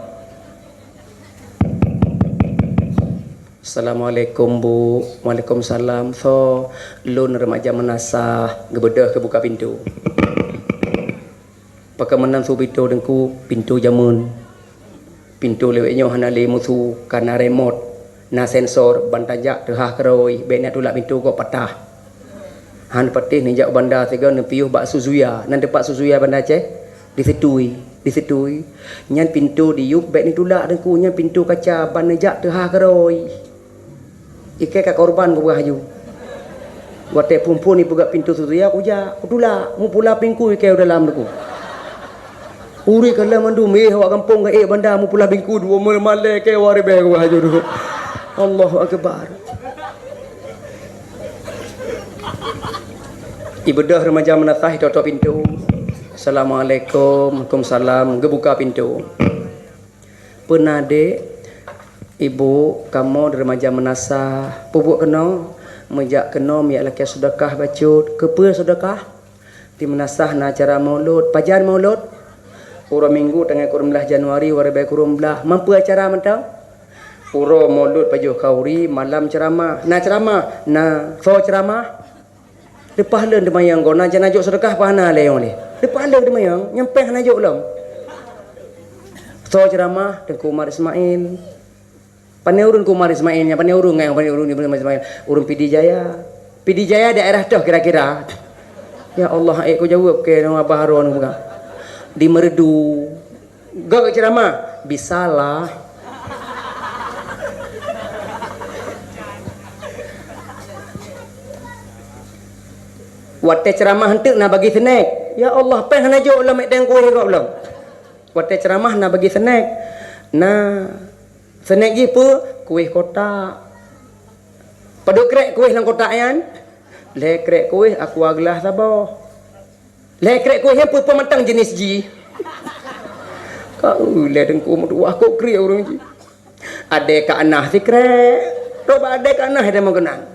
Assalamualaikum, Bu. Waalaikumsalam. Soe? Lôn remaja meunasah, geubeudôh geubuka pintoe. Pakon meunan su pintoe teungku, pintoe jameun. Pintoe lawét nyoe hana lé musu, ka na remote, na sensor, ban tajak teuhah keurôi, bék neutulak pintoe gob patah. Han patéh neujak u banda sigoe neupiôh bak Suzuya, nan teumpat Suzuya Banda Aceh, di Situi, di Situi. Nyan pintoe diyueb bék neutulak teungku, nyan pintoe kaca, ban neujak teuhah keurôi. Ikée ka korban kupeugah laju. Watée phon-phon ipeugah pintoe Suzuya kujak, kutulak, mupula bingkui ikée u dalam teungku. Ureuëng ka lheueh mandum, éh, awak gampông ka ék banda mupula bingkui dua malée ikée waribée kupeugah laju teungku. Allahu Akbar. Ibeudôh remaja meunasah itotok pintoe. Assalamualaikum, waalaikumsalam, geubuka pintoe. Peuna dek, ibu, kamoe di remaja meunasah, peubuet keunoe, meujak keunoe miyak lakée seudeukah bacut. Keupeue seudeukah? Di meunasah na acara maulud. Pajan maulud? Uroe Minggu tanggai kureueng blaih Januari dua ribée kureueng blaih. Mampu acara mantong? Uroe maulud pajoh khauri, malam ceuramah. Na ceuramah? Na. Soe ceuramah? Leupah lôn teumayang goh, na jana jok seudeukah pah na lé nyang lé. Leupah lôn teumayang, nyang péng hana jok lom. Soe ceuramah? Teungku Umar Ismail. Pane ureuëng Teungku Umar Ismail nyan, pane ureuëng nyan, pane ureuëng Teungku Umar Ismail. Ureuëng Pidie Jaya. Pidie Jaya daerah toh kira-kira? Ya Allah, ék kujaweueb keu Abah Harun bukan. Di Meureudu. Gok ceuramah, bisalah. Watée ceuramah eunteuk na bagi seunek. Ya Allah, péng hana jok lom ék teueng kueh gob lom. Watée ceuramah na bagi seunek. Na seunek jih peue? Kueh kotak. Padub krek kueh lam kotak nyan? Lhée krek kueh aqua gelas saboh. Lhée krek kueh nyan peue-peue mantong jeuneh jih. Ka ulée teungku meutuwah kok kriek ureuëng jih. Adée ka anah sikrek, rot bak adée ka anah hideh meukeunang.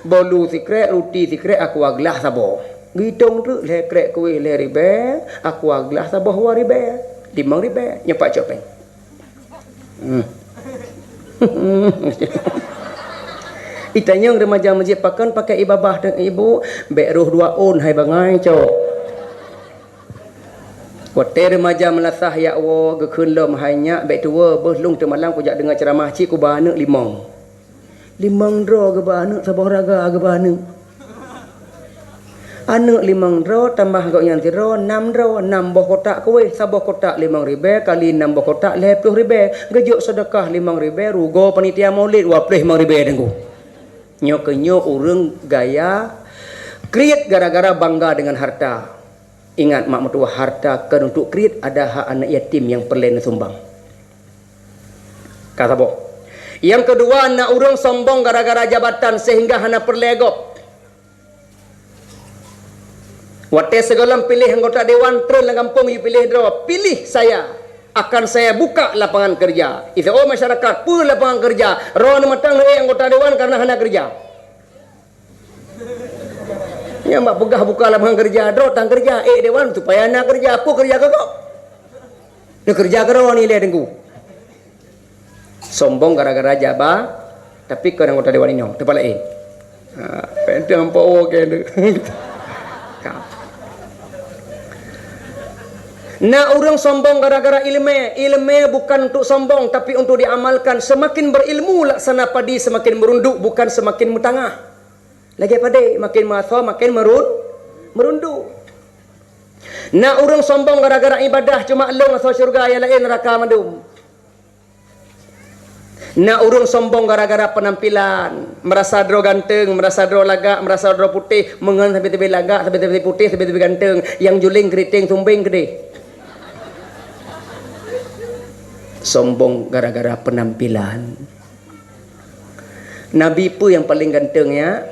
Bolu sikrek, ruti sikrek, aqua gelas saboh. Gitong treuk lhée krek kueh lhée ribée, aqua gelas saboh dua ribée, limong ribée, nyoe pat cok péng. Hmm. Itanyong remaja masjid pakon pakai ibabah dan ibu, bek roh dua on hai bangai cok. Watée remaja meulasah yak woe geukheun lom hai nyak bek tuwoe beuh lông teumalam kujak deungoe ceuramah cit kuba aneuëk limong. Limong droe geuba aneuëk saboh raga geuba aneuëk. Aneuëk limong droe tambah gobnyan sidroe nam droe, nam boh kotak kuweh, saboh kotak limong ribée kali nam boh kotak lhée ploh ribée, geujok seudeukah limong ribée rugoe panitia maulid dua ploh limong ribée teungku. Nyoe keuh nyoe ureuëng gaya kriet gara-gara bangga dengan harta. Ingat mak meutuwah harta keu untuk kriet ada hak aneuëk yatim nyang peureulée neusumbang. Ka saboh. Nyang keudua na ureuëng sombong gara-gara jabatan sehingga hana peureulée gob. Watée sigohlom piléh anggota dewan treun lam gampông yue piléh droe, pilih saya akan saya buka lapangan kerja. Ite oh masyarakat peue lapangan kerja? Roh neumatang lé anggota dewan karena hana kerja. Nyang bak peugah buka lapangan kerja droe tan kerja, eh dewan supaya na kerja, peue kerja keu gob? Neukeureuja keudroe nilai teungku. Sombong gara-gara jaba, tapi keu anggota dewan inong, teupalak eh. Ha, penting ampo woe ke tu. Ka. Na ureuëng sombong gara-gara ilmée. Ilmée bukan untuk sombong tapi untuk diamalkan. Semakin berilmu laksana padi semakin merunduk bukan semakin meutangah. Lagée padé makin meuasoe makin merun merunduk. Na ureuëng sombong gara-gara ibadah cuma lông asoe syeuruga nyang laén neuraka mandum. Na ureuëng sombong gara-gara peunampilan, meurasa droe ganteng, meurasa droe lagak, meurasa droe putéh, meungon sabe-sabe lagak, sabe-sabe putéh, sabe-sabe ganteng, nyang juléng keuriteng sumbeng keudeh. Sombong gara-gara peunampilan. Nabi peue nyang paleng ganteng ya?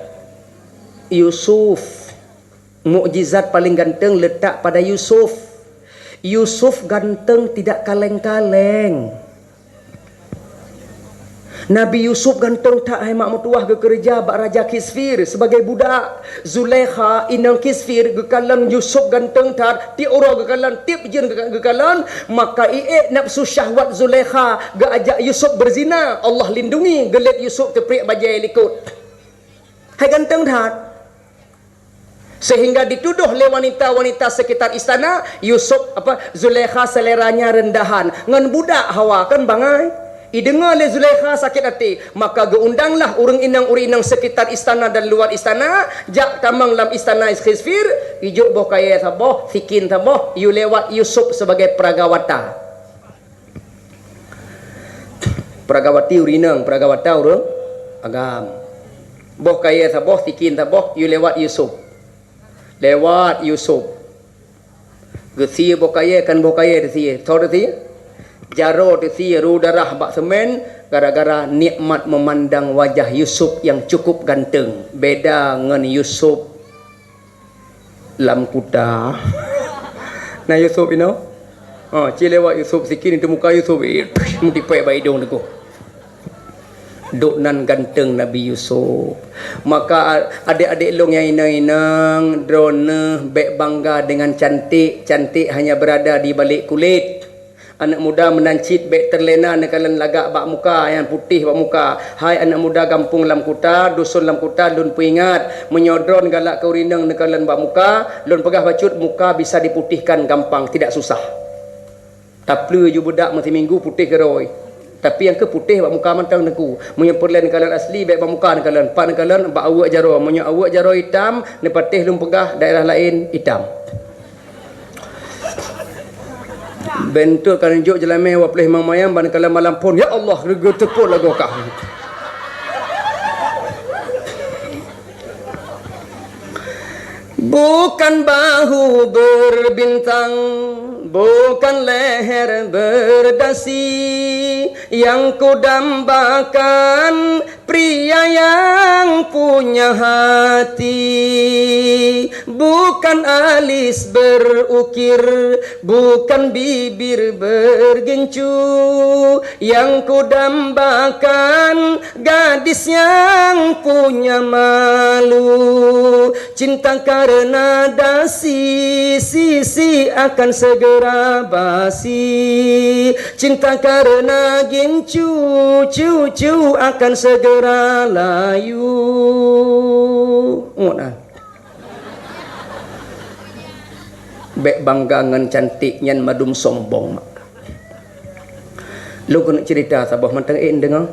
Yusuf. Mukjizat paleng ganteng letak pada Yusuf. Yusuf ganteng tidak kaleng-kaleng. Nabi Yusuf ganteng that hai mak meutuwah geukeureuja bak Raja Kisfir sebagai budak. Zulaikha inong Kisfir geukalon Yusuf ganteng that, tieb uroe geukalon, tieb jeuen geuka-, geukalon, maka iék nafsu syahwat Zulaikha geuajak Yusuf beuzina. Allah lindungi, geulet Yusuf teupriek bajée likot. Hai ganteng that. Sehingga dituduh lé wanita-wanita sekitar istana, Yusuf apa Zulaikha seleranya rendahan. Ngon budak hawa kan bangai. Ideungoe lé Zulaikha sakét até, maka geuundanglah ureuëng inong-ureuëng inong sekitar istana dan luar istana, jak tamong lam istana Kisfir, ijok boh kayée saboh, sikin saboh, yue lewat Yusuf sebagai peragawata. Peragawati ureuëng inong, peragawata ureuëng agam. Boh kayée saboh, sikin saboh, yue lewat Yusuf. Lewat Yusuf. Geusie boh kayée, kan boh kayée teusie. Soe teusie? Jaroe teusie, ru darah bak seumén, gara-gara nikmat memandang wajah Yusuf yang cukup ganteng. Beda ngon Yusuf lam kuta. Na Yusuf inoe? Ha, ci lewat Yusuf sikin itu muka Yusuf, eh, meutipék bak idong teungku. Dok nan ganteng Nabi Yusuf. Maka a-, adek-adek lôn nyang inong-inong, droeneuh bék bangga dengan cantik. Cantik hanya berada di balik kulit. Aneuk muda meunan cit bék teulena neukalon lagak bak muka nyang putéh bak muka. Hai aneuk muda gampông lam kuta, duson lam kuta, lôn peuingat, meunyoe droen galak keu ureuëng inong neukalon bak muka, lôn peugah bacut muka bisa diputihkan gampang, tidak susah. Tapeuleu ju beudak meusiminggu putéh keudroe. Tapi nyang keu putéh bak muka mantong teungku. Meunyoe peureulée neukalon asli bék bak muka neukalon, pat neukalon bak aweuek jaroe. Meunyoe aweuek jaroe itam, neupatéh lôn peugah daerah laén itam. Bentuk ka neujok jeulamé dua ploh limong mayam ban kala malam phon, "Ya Allah, geuteupeue lagoe kah." Bukan bahu berbintang, bukan leher berdasi yang kudambakan, pria yang punya hati. Bukan alis berukir, bukan bibir bergincu, yang kudambakan gadis yang punya malu. Cinta karena dasi, sisi akan segera basi. Cinta karena gincu, cucu akan segera layu. Ngot ah. Bék bangga ngon cantik nyan, mandum sombong mak. Lôn keuneuk cerita saboh mantong, eh, deungoe.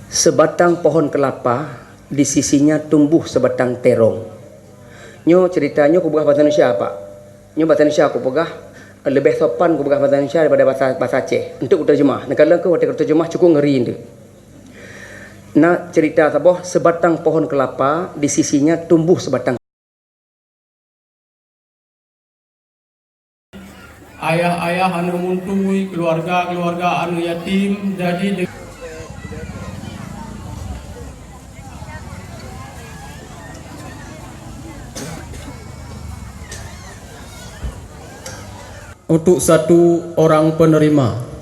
Sebatang pohon kelapa, di sisinya tumbuh sebatang terong. Nyoe cerita nyoe kupeugah bahasa Indonesia, Pak. Nyoe bahasa Indonesia kupeugah, leubeh sopan kupeugah bahasa Indonesia daripada bahasa, bahasa Aceh. Untuk kuterjemah. Neukalon keuh watée kuterjemah cukup ngeri nteuk. Na cerita saboh, sebatang pohon kelapa, di sisinya tumbuh sebatang. Ayah-ayah aneuk muntui, keluarga-keluarga aneuk yatim, jadi de- Untuk satu orang penerima.